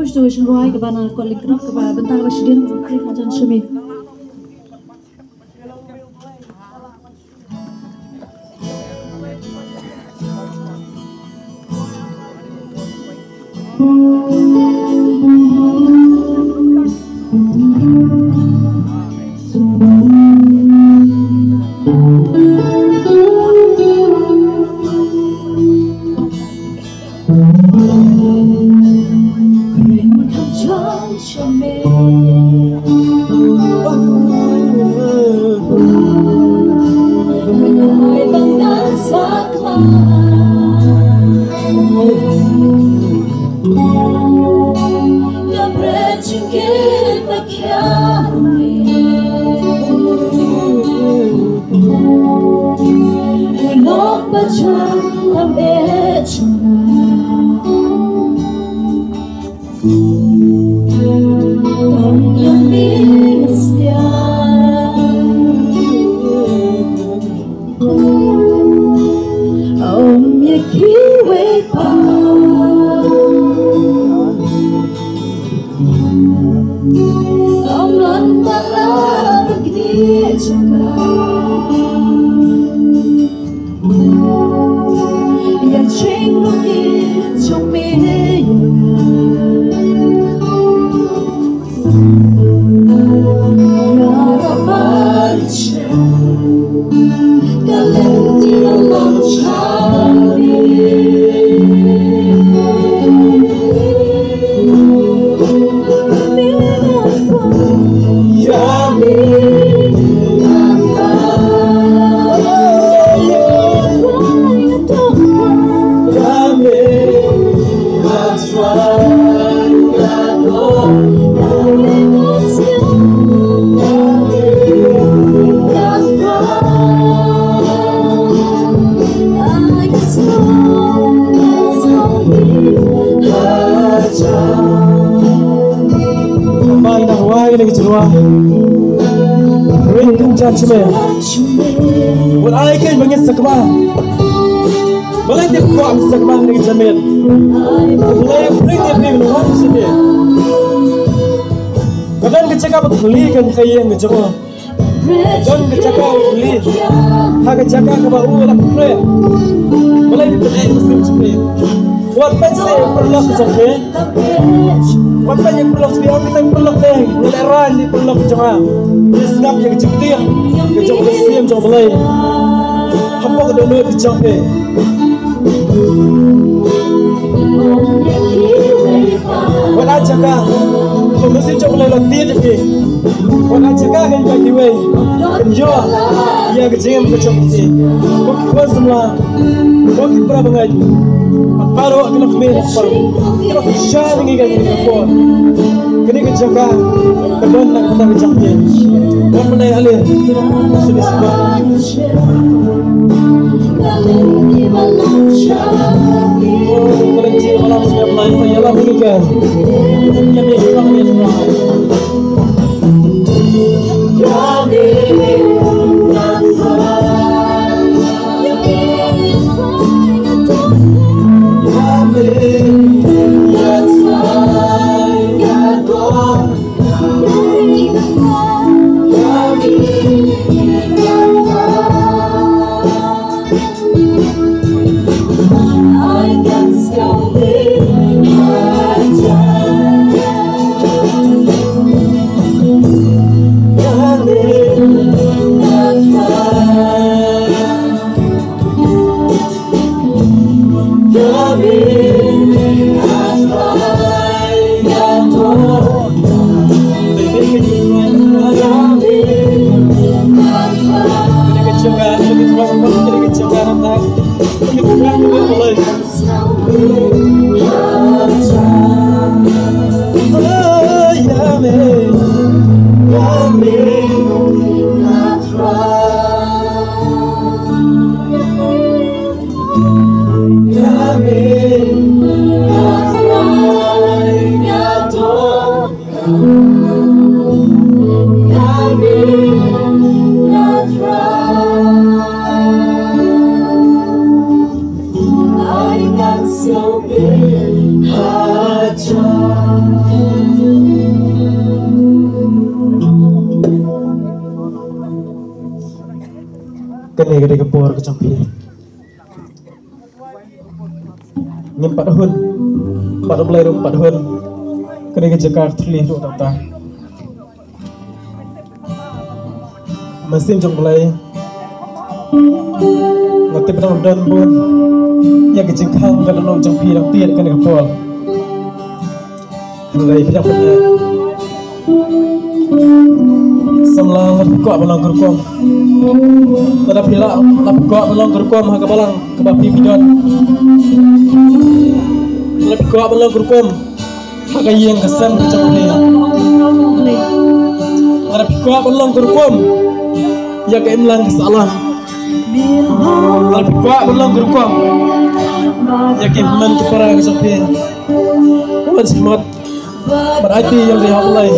Push tu shin roi kaba na kol lingkrok kaba bynta kaba shidien kaba krik hajan shami. Mai na wai na ki chirwa. Ring kum chan chime. Wat ai ken bangit sakma. Balai tip kwah sakma na ki chamet. Balai pring tip pring na wai chime. Ka don ka jaka ba khali kan ka ïeng ka jaka. Don ka jaka u khali. Ha ka jaka kaba u la pring. Balai tip pring na wai chime. Wat pynse pyrlok jong phi. Wat pynse pyrlok jong phi, ym pynse pyrlok dei. Nga lehrain ïa pyrlok jong nga. Ngi sngap ïa ka jingtieng ka jong ka siem jong Blei. Hapoh ka dohnud ka jong phi. Wat la jaka ka mynsiem jong Blei la tied ïa phi. Wat la jaka kan pynïaid iwei. Kan ïoh ïa ka jingim ka jong phi. Ko ki khun samla. Ko ki para bangeit. Baroh ki nongkmie nongkpa. Ki nongkynja ngi ka ngi ka por. Kane ka jaka ka don na ka bynta ka jong phi. Don mynta ale. Sini sini. Kane ka dei ka por ka jong phi. Ngim pat hun. Pat U Blei ruh pat hun. Kane ka jaka ka thylli ruh tang tang. Mynsiem jong U Blei. Nga tip ba dang don bun ïa ka jingkhang ka dohnud jong phi dang tied kane ka por. Hynrei phi dang pyneh. Samla lada phi kwah ban long ka rukom, lada phi lah, lada phi kwah ban long ka rukom ha ka balang kaba phi phi don, lada phi kwah ban long ka rukom ha ka ïing ka sem ka jong phi, lada phi kwah ban long ka rukom ïa ka imlang ka sahlang, lada phi kwah ban long ka rukom ïa ki hynmen ki para ka jong phi. Wan sngewmat bad aiti ïa U Blei.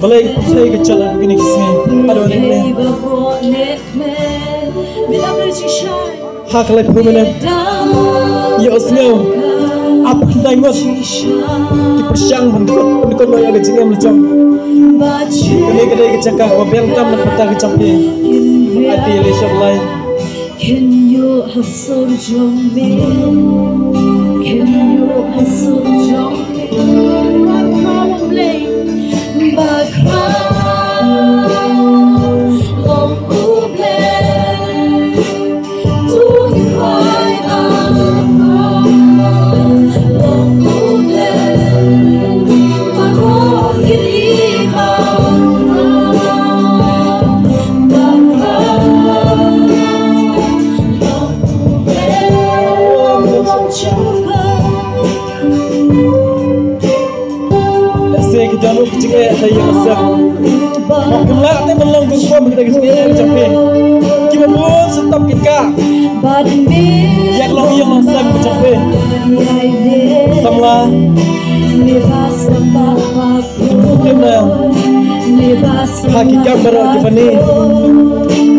Balei ka pyrthei ka jot ha kine ki sngi? Haduh hangne ha ka laiphew minit, ïoh sngew ap khyndai ngut ki pyrshang ban kut, ban kut noh ïa ka jingim la jong. Kane ka dei ka jaka kaba biang tam na ka bynta ka jong phi. Aiti ïa U Blei. Kynnoh ha sur jong me, kynnoh ha sur jong me. Ba khraw Blei, ba khraw long U Blei. To ngi rwai ba khraw long U Blei. Ba khraw kynnoh ba khraw, ba khraw long U Blei. Lehse ki don ruh ki jingeh ha ïing ha sem. Kim lah te ban long ka rukom ha kata ka jingeh ka jong phi. Kiba bun shu tap ki kah ïa ka long ïing long sem ka jong phi. Samla, tip na ha ki kam baroh kiba ni,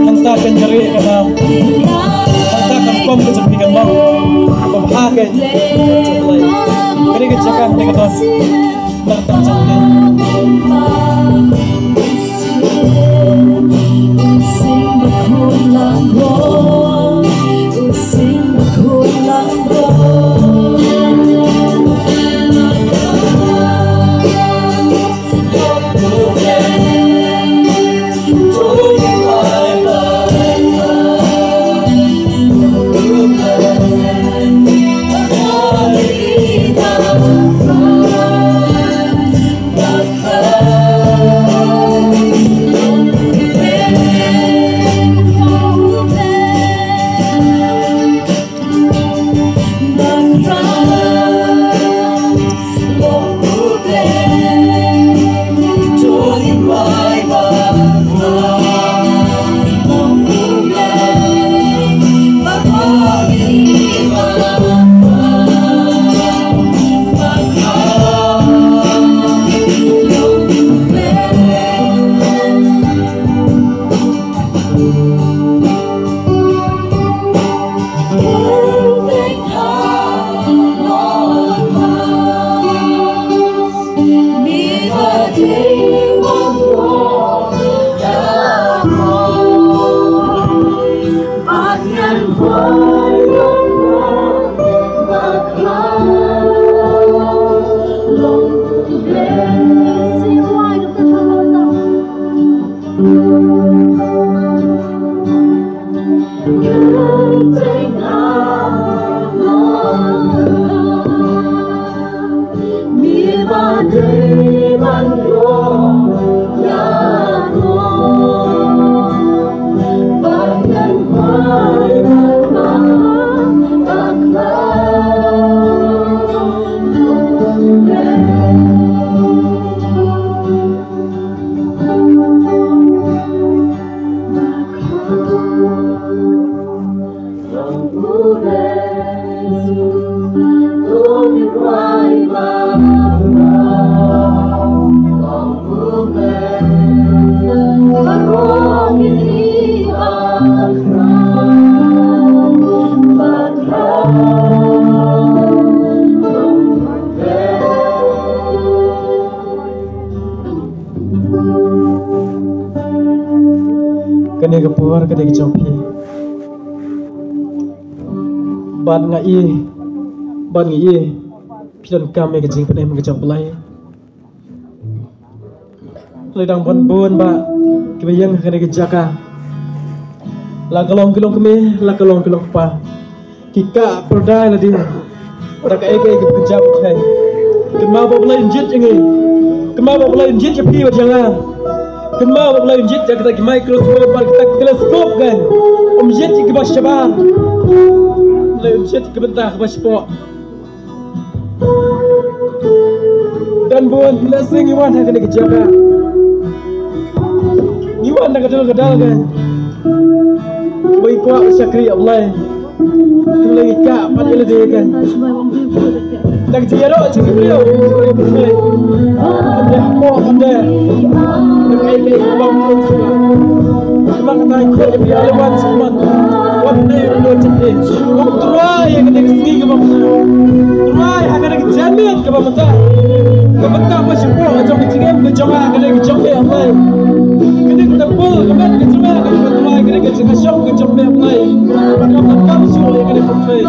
hangta kan jari ka dam, hangta ka rukom ka jong phi kan long. Ba bha ka jong phi. Ka dei ka jaka, ka dei ka don. Ka por ka dei ka jong phi. Bad nga i, bad nga i, phi donkam ïa ka jingpynim ka jong U Blei. Lei dang bun bun bah kiba ïeng ha kane ka jaka. La ka long ki long kmie, la ka long ki long kpa. Ki kah pyrda ïa lade da kaei kaei kaba kynja ba khei. Kynmaw ba U Blei un jied ïa ngi. Kynmaw ba U Blei un jied ïa phi bad ïa nga. Kynmaw ba U Blei un jied ïa kita ki microscope bad kita ki telescope kan. Um jied ïa kiba shabar. U Blei un jied ïa ki bynta kiba shapoh. Don bun lehse ngi wan ha kane ka jaka. Ngi wan da ka dal ka dal ka. Ba ngi kwah ba shakri ïa U Blei. Ngi la ngi kah pat ïa lade ka. Da ka jingïaroh jong ki briew. Ynda hapoh ynda. Da kaei kaei kaba Kynmaw kata, I khot ïa phi, ale wan sha khmat. Wan ïa u Trai, wan ïa kane ka sngi kaba mynta. Trai, ha kane ka janmiet kaba mynta. Kaba mynta ba shu buh jong ka jingim ka jong nga, kane ka jong me, Blei. Kane ka templ ka met ka jong nga, kane ka Trai, kane ka jingshong ka jong me, Blei. Kaba mynta ka shu ïa kane ka Trai.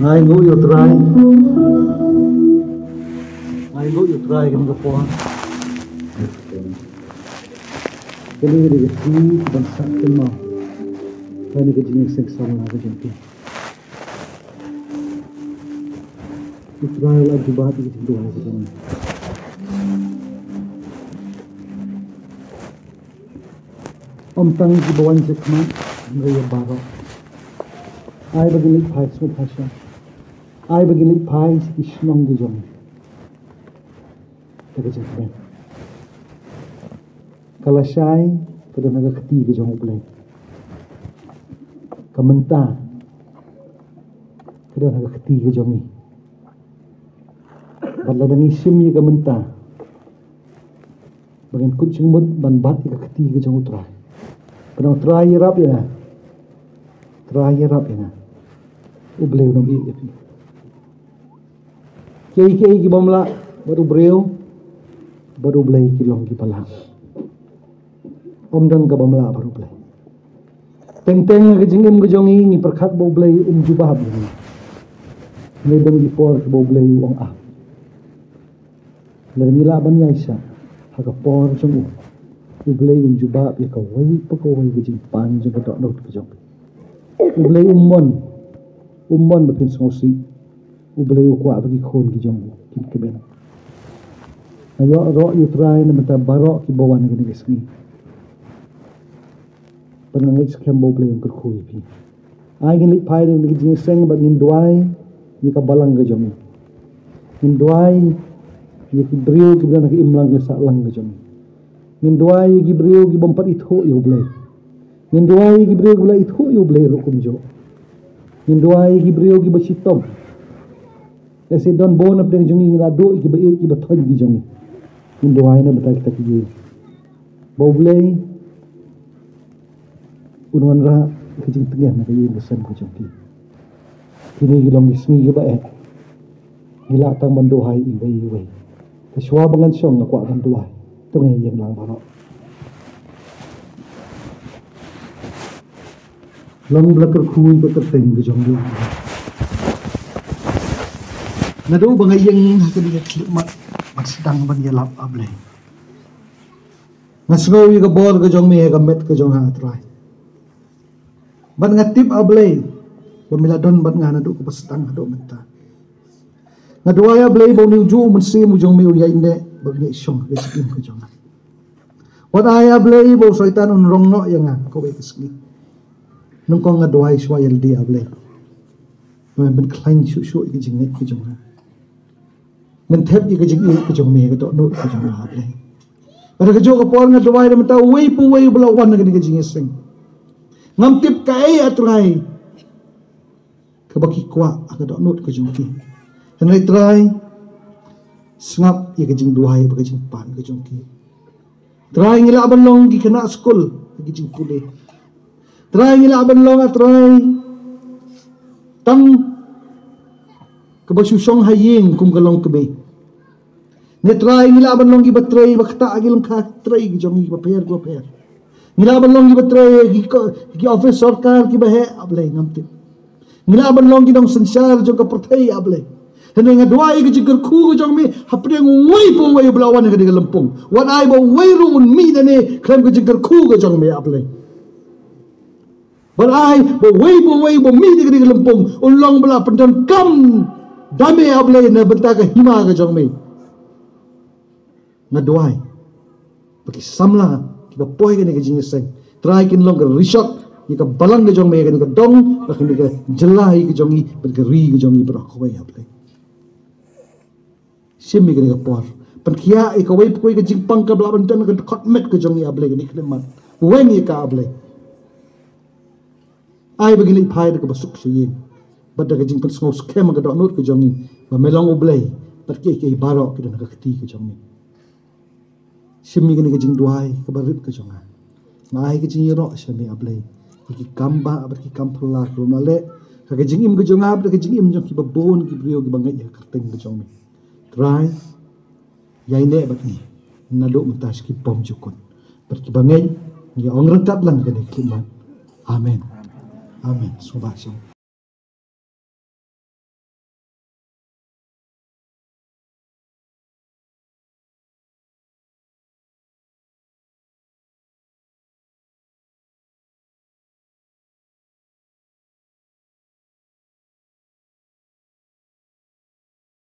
Ngai nguh ïa u Trai. Ngai nguh ïa u Trai kane ka por. Kane ka dei ka sngi kaban sah kynmaw. Kane ka jingïaseng samla ka jong phi. U Trai u la jubab ïa ka jingduwai ka jong ngi. Ym tang kiba wan sha khmat, hynrei ïa baroh. Ai ba ngin leit phai sngewbha sha. Ai ba ngin leit phai sha ki shnong ki jong ngi. Te ka jingkmen. Ka lashai ka don ha ka kti ka jong U Blei. Ka mynta ka don ha ka kti ka jong ngi. Bad lada ngi shim ïa ka mynta, ba ngin kut jingmut ban bat ïa ka kti ka jong U Trai. Ban ong, Trai, ïarap ïa nga. Trai, ïarap ïa nga. U Blei un ym ïeit ïa phi. Kiei kiei ki bym lah bad u briew, bad U Blei ki long kiba lah. Ym don ka bym lah bad U Blei. Teng teng ha ka jingim ka jong ngi, ngi pyrkhat ba U Blei um jubab ïa ngi. Ngi don ki por kiba U Blei u ong ah. Lada ngi lah ban ïaishah ha ka por jong u, U Blei un jubab ïa kawei pa kawei ka jingpan jong ka dohnud ka jong phi. U Blei um mon, um mon ba phin sngewsih. U Blei u kwah ba ki khun ki jong u kin kmen. Nga ïaroh ïa U Trai na bynta baroh kiba wan ha kane ka sngi. Bad nga ngeit skhem ba U Blei un kyrkhu ïa phi. Ai ngin leit phai na ka jingïaseng bad ngin duwai ïa ka balang ka jong ngi. Ngin duwai ïa ki briew kiba don ha ka imlang ka sahlang ka jong ngi. Ngin duwai ïa ki briew ki bym pat ithuh ïa U Blei. Ngin duwai ïa ki briew kiba la ithuh ïa U Blei ruh kumjuh. Ngin duwai ïa ki briew kiba shitom. Lehse don bun na pdeng jong ngi, ngi la duh ïa kiba ïeit kiba thoh ki jong ngi. Ngin duwai na bynta kita ki ïeit. Ba U Blei un wanrah ka jingtngen na ka ïing ka sem ka jong ki. Kine ki long ki sngi kiba eh. Ngi lah tang ban duwai iwei iwei. Te shuwa ba ngan shong nga kwah ban duwai. To ngin ïeng lang baroh. Long ba la kyrkhu ïa ka kyrteng ka jong ngi. Naduh ba nga ïeng ha kane ka khyllipmat ban sdang ban ïalap, A Blei. Nga sngew ïa ka bor ka jong me ha ka met ka jong nga, A Trai. Bad nga tip, A Blei, ba me la don bad nga naduh kaba sdang haduh mynta. Nga duwai, A Blei, ba une ujuh u Mynsiem u jong me un ïaineh bad un ïashong ha ka jingim ka jong nga. Wat ai, A Blei, ba u Soitan un rong noh ïa nga kawei ka sngi. Nyngkong nga duwai shuwa ïa lade, A Blei. Ba men pynkhlaiñ shuh shuh ïa ka jingngeit ka jong nga. Men thep ïa ka jingïeit ka jong me, ka dohnud ka jong nga, A Blei. Bad ha kajuh ka por nga duwai na bynta uwei pa uwei uba la wan ha kane ka jingïaseng. Ngam tip kaei, A Trai, kaba ki kwah ha ka dohnud ka jong ki. Hynrei Trai, sngap ïa ka jingduwai bad ka jingpan ka jong ki. Trai, ngi lah ban long ki khynnah skul ha ki jingpule. Trai, ngi lah ban long, A Trai, tang kaba shu shong ha ïing kum ka longkmie. Ne Trai, ngi lah ban long kiba trei, ba ktah ha ki lyngkha trei ki jong ngi kiba pher kiba pher. Ngi lah ban long kiba trei ha ki ko-, ki office sorkar kiba heh, A Blei, ngam tip. Ngi lah ban long ki nongsynshar jong ka pyrthei, A Blei. Hynrei nga duwai ka jingkyrkhu ka jong me hapdeng uwei pa uwei uba la wan ha kane ka lympung. Wat ai ba uwei ruh un mih nangne khlem ka jingkyrkhu ka jong me, A Blei. Bad ai ba uwei pa uwei uba mih na kane ka lympung un long ba la pyndonkam da me, A Blei, na bynta ka hima ka jong me. Nga duwai ba ki samla kiba poi kane ka jingïaseng, Trai, kin long ka rishot ïa ka balang ka jong me, kane ka dong, bad kane ka jylla ka jong ngi, bad ka ri ka jong ngi baroh kawei, A Blei. Shim ïa kane ka por, pynkhiah ïa kawei pa kawei ka jingpang kaba la ban don ha ka dkhot met ka jong ngi, A Blei, kane ka khyllipmat. Weng ïa ka, A Blei. Ai ba ngin leit phai da kaba suk sha ïing, bad da ka jingpynsngew skhem ha ka dohnud ka jong ngi ba me long U Blei, bad kiei kiei baroh ki don ha ka kti ka jong me. Shim ïa kane ka jingduwai kaba rit ka jong nga. Nga ai ka jingïaroh sha me, A Blei, ïa ki kam bah bad ki kam phylla kiba me la leh ha ka jingim ka jong nga bad ka jingim jong kiba bun ki briew kiba ngeit ïa ka kyrteng ka jong me. Trai, ïaineh bad ngi naduh mynta sha ki bymjukut. Bad kiba ngeit ngi ong ryngkat lang kane ka khyllipmat. Amen. Amen. Sngewbha shong.